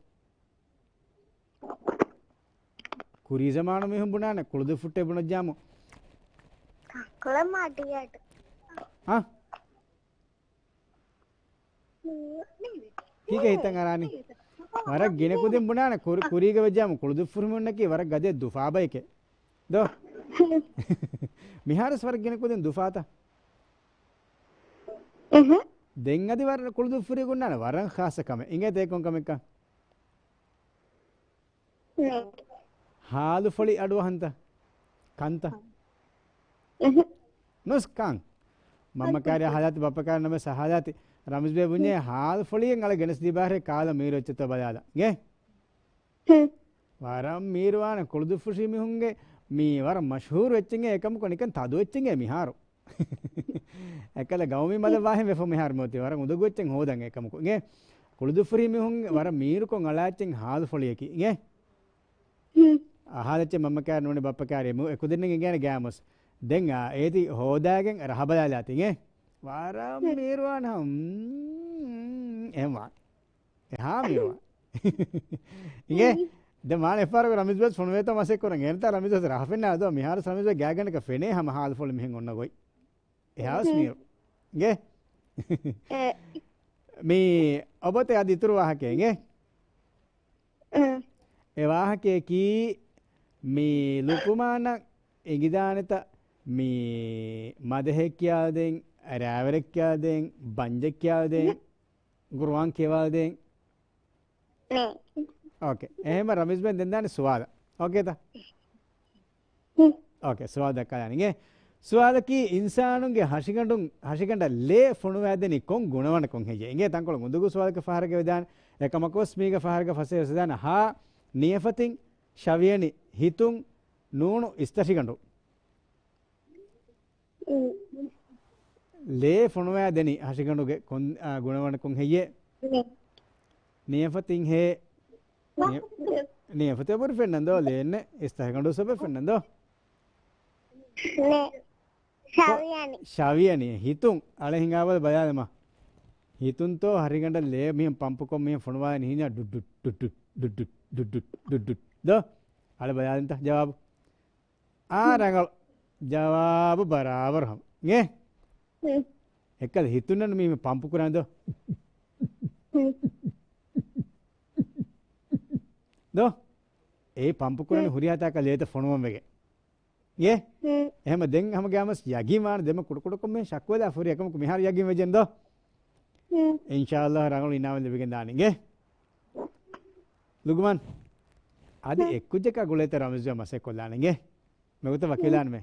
ކުރީ ޒަމާނު މީހުން ބުނާނެ ކުޅުދުއްފުއްޓޭ ބުނައްޖާމު. ކުޅަމާ ޑިޔަޓް. އާ؟ ކީކޭ ހިތަށް އަރާނީ؟ ވަރަށް ގިނަ ކުދިން ބުނާނެ ކުރި-، ކުރީގަ ވެއްޖާމު ކުޅުދުއްފުރި މީހުންނަކީ ވަރަށް ގަދަ ދުފާ ބައެކޭ. ދޯ؟ މިހާރުސް ވަރަށް ގިނަ ކުދިން ދުފާތަ؟ އުހު. ދެން އަދި ވަރަށް ކުޅުދުއްފުރީ ގުންނާނެ ވަރަށް ޚާއްޞަ ކަމެއް. އިނގޭތަ އެ ކޮން ކަމެއްކަން؟ ހާލުފޮޅި އަޑުއަހަންތަ؟ ކަންތަ؟ ނުސް ކަން. މަންމަ ކާރި އަހާލާތި، ބައްޕަ ކާރި ނަމެސް އަހާލާތި. ރަމީޒް ބޭ ބުންޏޭ ހާލުފޮޅިއެއް އަޅަ ގެނެސް ދީބާހޭ ކާލަ މީރު އެއްޗެއްތޯ ބަލާލަ. އިނގޭ؟ ވަރަށް މީރުވާނެ ކުޅުދުއްފުށި މީހުންގެ މީ ވަރަށް މަޝްހޫރު އެއްޗެއް އެކަމަކު ނިކަން ތަދު އެއްޗެއް މިހާރު. އެކަލަ ގައުމީ މަލެއް ވާހެން ވެފަ މިހާރު މިއޮތީ. ވަރަށް އުނދަގޫ އެއްޗެއް ހޯދަން އެކަމަކު. އިނގޭ؟ ކުޅުދުއްފުރި މީހުން ވަރަށް މީރުކޮށް އަޅާ އެއްޗެއް ހާލުފޮޅިއަކީ. އިނގޭ؟ އަހާލެއްޗެއް މަންމަ ކާރި ނޫނީ ބައްޕަ ކާރި އެ ކުދިންނަށް އެނގޭނެ ގާމުސް. ދެން އާ އޭތި ހޯދާގެން ރަހަ ބަލާލާތި. އިނގޭ؟ ވަރަށް މީރުވާނެ ހަމް. އެހެންވާނެ. އެހާ މީރުވާނެ. އިނގޭ؟ ދެން މާނަ އެއްފަހަރަކު ރަމީޒް ބޭސް ފޮނުވޭތޯ މަސައްކަތް ކުރަން. އޭނަތާ ރަމީޒް ބޭސް ރަހަ ފެންނާ ދޯ. މިހާރު ރަމީޒް ބޭ ގާތްގަނޑަކަށް ފެނޭ ހަމަ ހާލުފޮޅި މިހެން އޮންނަ ގޮތް. އެހާސް މީރު. އިނގޭ؟ މީ އޮބޮތެ އަދި އިތުރު ވާހަކައެއް އިނގޭ؟ އެ ވާހަކަޔަކީ މި ލުޤުމާނަށް އެނގިދާނެތަ މި މަދަހެއް ކިޔާދޭން، ރާވަރެއް ކިޔާދޭން، ބަންޖެއް ކިޔާދޭން، ޤުރުއާން ކިޔަވާދޭން؟ ނޭ. އޯކޭ. އެހެންމަ ރަމީޒް ބެން ދެން ދާނެ ސުވާލަށް. އޯކޭތަ؟ ހުން. އޯކޭ، ސުވާލު ދައްކާލާނީ އިނގޭ. ސުވާލަކީ އިންސާނުންގެ ހަށިގަނޑުން، ހަށިގަނޑަށް ލޭ ފޮނުވާދެނީ ކޮން ގުނަވަނަކުން ހެއްޔޭ؟ އިނގޭ ތަންކޮޅު އުނދަގޫ ސުވާލަކަށް ފަހަރަކަށް ވެދާނެ. އެކަމަކުވެސް މީގެ ފަހަރަކަށް ފަސޭހަވެސް ވެދާނެ. ހާ، ނިޔަފަތިން، ޝަވިޔަނި، ހިތުން، ނޫނު، އިސްތަށިގަނޑު. ލޭ ފޮނުވާ ދެނީ ހަށިގަނޑުގެ ކޮން، އާ، ގުނަވަނަކުން ހެއްޔޭ؟ ނިޔަފަތިން ހޭ. ނިޔަ-، ނިޔަފަތި އެބަހުރި ފެންނަން ދޯ؟ ލޭންނެއް އިސްތަށިގަނޑު ސޮބެ ފެންނަން ދޯ؟ ނޭ. ޝަވިޔަނި. ޝަވިޔަނި. ހިތުން. އަޅެ ހިނގާބަލަ ބަލާލަމާ. ހިތުންތޯ ހަށިގަނޑަށް ލޭ މިހެން ޕަމްޕުކޮށް މިހެން ފޮނުވާލަނީ ހިނާ ޑުއްޑު، ޑުއްޑު، ޑުއްޑު، ޑުއްޑު، ޑުއްޑު. ދޯ؟ އަޅެ ބަލާލިންތަ ޖަވާބު؟ އާ، ރަނގަޅު. ޖަވާބު ބަރާބަރު ހަމަ. އިނގޭ؟ ހުން. އެއްކަލަ ހިތުންނަން މީ މި ޕަމްޕު ކުރާން ދޯ؟ ހުން. ދޯ؟ އޭ ޕަމްޕު ކުރާން ހުން. ހުރިހާ ތާކަށް ލޭތައް ފޮނުވަން ވެގެން. އިނގޭ؟ ހުން. އެހެމަ ދެން ހަމަ ގާމަސް ޔަގީން ވާނެ ދެމަ ކުޑަކުޑަކޮށް މި ޝައްކުވެލާ ފުރި އެކަމަކު މިހާރު ޔަގީން ވެއްޖެން ދޯ؟ ހުން. އިންޝާﷲ ރަނގަޅު އިނާމެއް ލިބިގެން ދާނެ. އިނގޭ؟ ލުގުމާން، އަދި ހުން. އެއްކުއްޖަކާ ގުޅޭތަ ރަމީޒް މަސައްކަތް ކޮށްލާނެ. އިނގޭ؟ މެގޮތަށް ވަކިވެލާނަމޭ.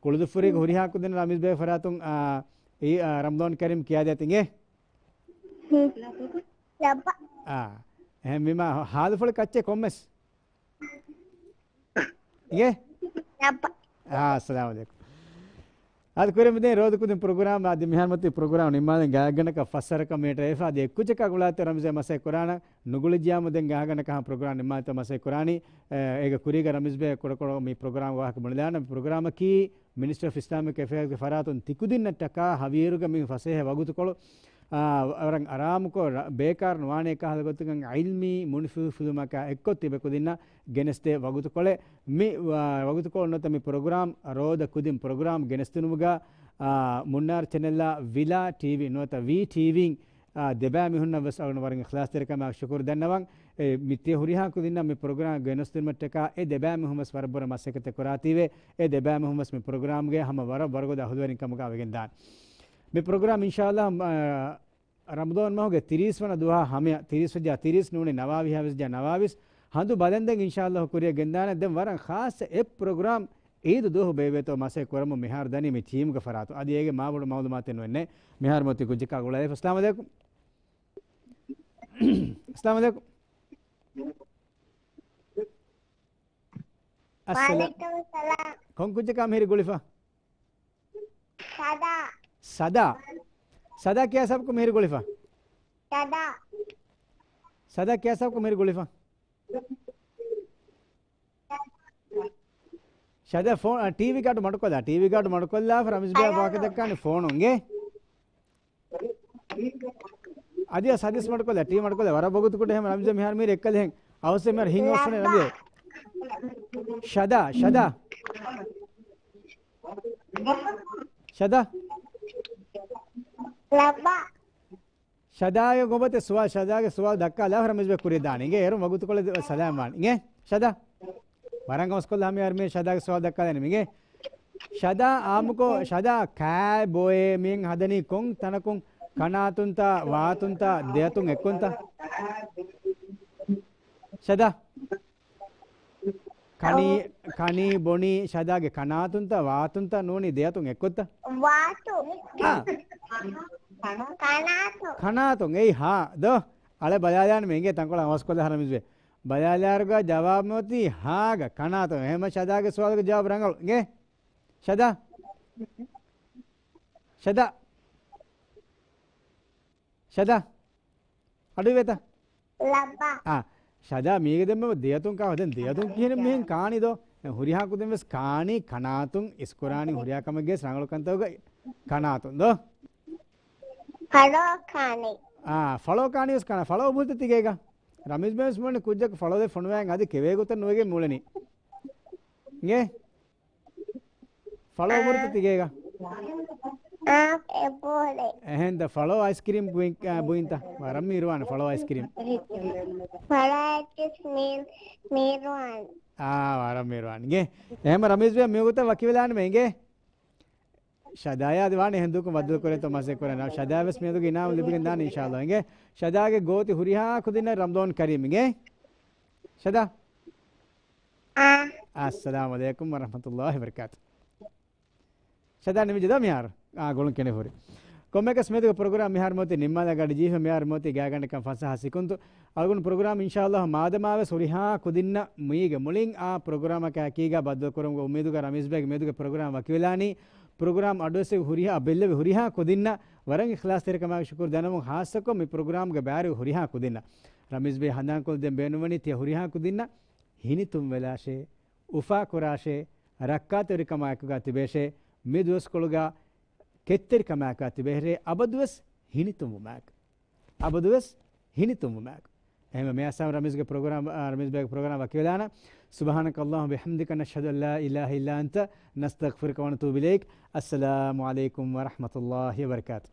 ކުޅުދުއްފުރީގެ ހުރިހާ ކުދިން ރަމީޒް ބޭ ފަރާތުން، އާ، އެ، އާ، ރަމަޟާން ކަރީމް ކިޔާދޭތި އިނގޭ؟ އާ، އެހެންވީމާ ހާލުފޮޅި ކައްޗެއް ކޮންމެސް. އިނގޭ؟ އާ، އައްސަލާމު ޢަލައިކުމް. އަދި ކުރިމަތިން ރޯދަ ކުދިން ޕްރޮގްރާމް، އަދި މިހާރު މަތި ޕްރޮގްރާމް ނިންމާލަން ގާތްގަނޑަކަށް ފަސްވަރަކަށް މިނިޓަށް އެފަ އަދި އެއްކުއްޖަކާ ގުޅާތެ ރަމީޒް މަސައްކަތް ކުރާނަން ނުގުޅިއްޖިޔާމު ދެން ގާތްގަނޑަކަށް ޕްރޮގްރާމް ނިންމާލަން މަސައްކަތް ކުރާނީ. އެ، އޭގެ ކުރީގަ ރަމީޒް ބޭ ކުޑަކުޑަ މި ޕްރޮގްރާމް ވާހަކަ ބުނެލާނަން. ޕްރޮގްރާމަކީ މިނިސްޓްރީ އޮފް އިސްލާމިކް އެފެއާޒްގެ ފަރާތުން ތިކުދިންނަށްޓަކާ ހަވީރުގަ މި ފަސޭހަ ވަގުތުކޮޅު އާ، ވަރަށް އަރާމުކޮށް، ރަ-، ބޭކާރު ނުވާނެ ކަހަލަ ގޮތުގަ ޢިލްމީ މުނިފުހުފުލުމަކާ އެއްކޮށް ތިބޭ ކުދިންނަށް ގެނެސްދޭ ވަގުތުކޮޅެއް. މި، އާ، ވަގުތުކޮޅު ނުވަތަ މި ޕްރޮގްރާމް ރޯދަ ކުދިން ޕްރޮގްރާމް ގެނެސްދިނުމުގަ، އާ، މުންނާރު ޗެނެލްއާ ވިލާ ޓީވީ ނުވަތަ ވީ ޓީވީން، އާ، ދެބައިމީހުންނަށް ވެސް އަޅުގަނޑު ވަރަށް އިޚްލާޞްތެރިކަމާ ޝުކުރު ދަންނަވަން. އެ، މި ތިޔަ ހުރިހާ ކުދިންނަށް މި ޕްރޮގްރާމް ގެނެސްދިނުމަށްޓަކާ އެ ދެބައިމީހުން ވެސް ވަރަށް ބުރަ މަސައްކަތެއް ކުރާތީވެ، އެ ދެބައިމީހުން ވެސް މި ޕްރޮގްރާމްގެ ހަމަ ވަރަށް ވަރުގަދަ އަހުލުވެރިން ކަމުގަ ވެގެން ދާން. މި ޕްރޮގްރާމް އިންޝާﷲ، އާ، ރަމަޟާން މަހުގެ ތިރީސް ވަނަ ދުވަހާ ހަމަޔަށް، ތިރީސް ވެއްޖާ ތިރީސް ނޫނީ ނަވާވީހާ ވެސްޖާ ނަވާވީސް ހަނދު ބަލަންދެން އިންޝާﷲ ކުރިއަށް ގެންދާނެ. ދެން ވަރަށް ޚާއްޞަ އެއް ޕްރޮގްރާމް އީދު ދުވަހު ބޭއްވޭތޯ މަސައްކަތް ކުރަމުން މިހާރު ދަނީ މި ޓީމުގެ ފަރާތުން. އަދި އޭގެ މާބޮޑު މައުލޫމާތެއް ނުވެންނެ. މިހާރު މޮތީ ކުއްޖަކާ ގުޅާލައިފަ. އައްސަލާމު ޢަލައިކުމް. އައްސަލާމު ޢަލައިކުމް. އައްސަލާ-، ވަޢަލައިކުމް އައްސަލާމް. ކޮން ކުއްޖަކާ މިހިރި ގުޅިފަ؟ ސަދާ. ސަދާ. ސަދާ ކިޔާ ސަބަބަކުން މިހިރި ގުޅިފަ؟ ސަދާ. ސަދާ ކިޔާ ސަބަބަކުން މިހިރި ގުޅިފަ؟ ޝަދާ ފޯނު، އަ، ޓީވީ ގާޑު މަޑުކޮށްލާ، ޓީވީ ގާޑު މަޑުކޮށްލާފަ ރަމީޒް ބޭ ހަލޯ. ވާހަކަ ދައްކާނެ ފޯނުން އިނގޭ. އަދި ސަދިސް މަޑުކޮށްލާ، ޓީވީ މަޑުކޮށްލާ، ވަރަށް ވަގުތު ކުޑަ ހެމ ރަމީޒް މިހާރު މީރ އެއްކަލެހެން. އަވަސް މިހާރު ހިނގި އޮފް ނަމް. ޝަދާ، ޝަދާ. ޝަދާ. ލައްބާ. ޝަދާގެ ގޮބަތެ ސުވާލު، ޝަދާގެ ސުވާލު ދައްކާލާ ރަމީޒް ބޭ ކުރި ދާނެ. އިނގޭ އޭރު ވަގުތުކޮޅެއް ސަލާމް ވާން. އިނގޭ ޝަދާ. ވަރަށް އަވަސްކޮށްލާ ހަމަ އަރްމީ ޝަދާގެ ސުވާލު ދައްކާލާނެ އިނގޭ. ޝަދާ އާއްމުކޮށް، ޝަދާ ކާ ބޮއެ މި ހަދަނީ ކޮން ތަނަކުން؟ ކަނާތުންތަ، ވާތުންތަ، ދެއަތުން އެއްކުންތަ؟ ޝަދާ. ކަނީ، ކަނީ ބޮނީ ޝަދާގެ ކަނާތުންތަ، ވާތުންތަ ނޫނީ ދެއަތުން އެއްކޮށްތަ؟ ވާތު. އާ. ކަނާތު. ކަނާތުން އެއީ ހާ ދޯ؟ އަޅެ ބަލާލާން މެ އިނގޭ ތަންކޮޅެއް އަވަސްކޮށްލާ ރަމީޒް ބޭ. ބަލާލާއިރުގަ ޖަވާބު މިއޮތީ ހާގަ ކަނާތުން. އެހެންމަ ޝަދާގެ ސުވާލުގެ ޖަވާބު ރަނގަޅު. އިނގޭ؟ ޝަދާ. ޝަދާ. ޝަދާ. އަޑުއިވޭތަ؟ ލައްބާ. އާ، ޝަދާ މީގެ ދެންމެ ދެއަތުން ކާ، ދެން ދެއަތުން ކިހިނެއް މިހެން ކާނީ ދޯ؟ ދެން ހުރިހާ ކުދިން ވެސް ކާނީ ކަނާތުން އިސްކުރާނީ ހުރިހާ ކަމެއްގެ ރަނގަޅު ކަންތަކުގަ ކަނާތުން ދޯ؟ ފަޅޯ ކާނީ. އާ، ފަޅޯ ކާނީ ވެސް ކަނާ، ފަޅޯ ބުހިތަ ތިގޭގަ؟ ރަމީޒް ބޭ ވެސް މުޅި ކުއްޖަކު ފަޅޯ ދެ ފޮނުވާ އަދި ކެވޭ ގޮތަށް ނުވެގެން މުޅެނީ. އިނގޭ؟ ފަޅޯ ބުރިތަ ތިގޭގަ؟ އާ، އެބުރި. އެހެންތަ ފަޅޯ އައިސްކްރީމް ބުއިން-، އާ، ބުއިންތަ؟ ވަރަށް މި އިރުވާނެ ފަޅޯ އައިސްކްރީމް. ފަޅޯ އައިސްކްރީމް މި އިރުވާނެ. އާ، ވަރަށް މި އިރުވާނެ. އިނގޭ؟ އެހެން ރަމީޒް ބޭ މިވަގުތަށް ވަކިވެލާނަމޭ އިނގޭ؟ ޝަދާޔާ އަދި ވާނެ އެހެން ދޫކޮށް ބައްދަލު ކުރޭތޯ މަސައްކަތް ކުރަން. ޝަދާ ވެސް މިއަދުގެ އިނާމު ލިބިގެން ދާނެ އިންޝާﷲ. އިނގޭ؟ ޝަދާގެ ގޯތި ހުރިހާ ކުދިންނަށް ރަމަޟާން ކަރީމް. އިނގޭ؟ ޝަދާ. އާ. އައްސަލާމު ޢަލައިކުމް ވަރަޙްމަތުﷲ ވަބަރަކާތު. ޝަދާ ނިމިއްޖެ ދޯ މިހާރު؟ އާ، ގުޅުން ކެނޑިފަ ހުރި. ކޮންމެއަކަސް މިއަދުގެ ޕްރޮގްރާމް މިހާރު މިއޮތީ ނިންމާލާ ގަޑި ޖީފަ. މިހާރު މިއޮތީ ގާތްގަނޑަކަށް ފަސް ސަތޭކަ ސިކުންތު. އަޅުގަނޑު ޕްރޮގްރާމް އިންޝާﷲ މާދަމާ ވެސް ހުރިހާ ކުދިންނަށް މީގެ މުޅިން އާ ޕްރޮގްރާމަކާ އެކީގަ ބައްދަލު ކުރުމުގެ އުއްމީދުގަ ރަމީޒް ބޭގެ މިއަދުގެ ޕްރޮގްރާމް ވަކިވެލާނީ. ޕްރޮގްރާމް އަޑުއެއްސެވި ހުރިހާ ބެއްލެވި ހުރިހާ ކުދިންނަށް ވަރަށް އިޚްލާޞްތެރިކަމާއެކު ޝުކުރު ދަންނަވަން ޚާއްޞަކޮށް މި ޕްރޮގްރާމްގެ ބައިވެރި ހުރިހާ ކުދިންނަށް. ރަމީޒް ބޭ ހަނދާންކޮށްލަދޭން ބޭނުންވަނީ ތިޔަ ހުރިހާ ކުދިންނަށް ހިނިތުންވެލާށޭ، އުފާކުރާށޭ، ރައްކާތެރިކަމާ އެކުގަ ތިބޭށޭ، މި ދުވަސްކޮޅުގަ ކެތްތެރިކަމާއެކުގަ ތިބޭށޭ، އަބަދުވެސް ހިނިތުންވުމާއެކު. އަބަދުވެސް ހިނިތުންވުމާއެކު. އެހެންވެ މި އައްސާމް ރަމީޒްގެ ޕްރޮގްރާމް، އާ، ރަމީޒް ބޭގެ ޕްރޮގްރާމް ވަކިވެލާނަން. سبحانك اللهم وبحمدك، نشهد أن لا إله إلا أنت، نستغفرك ونتوب إليك. السلام عليكم ورحمة الله وبركاته.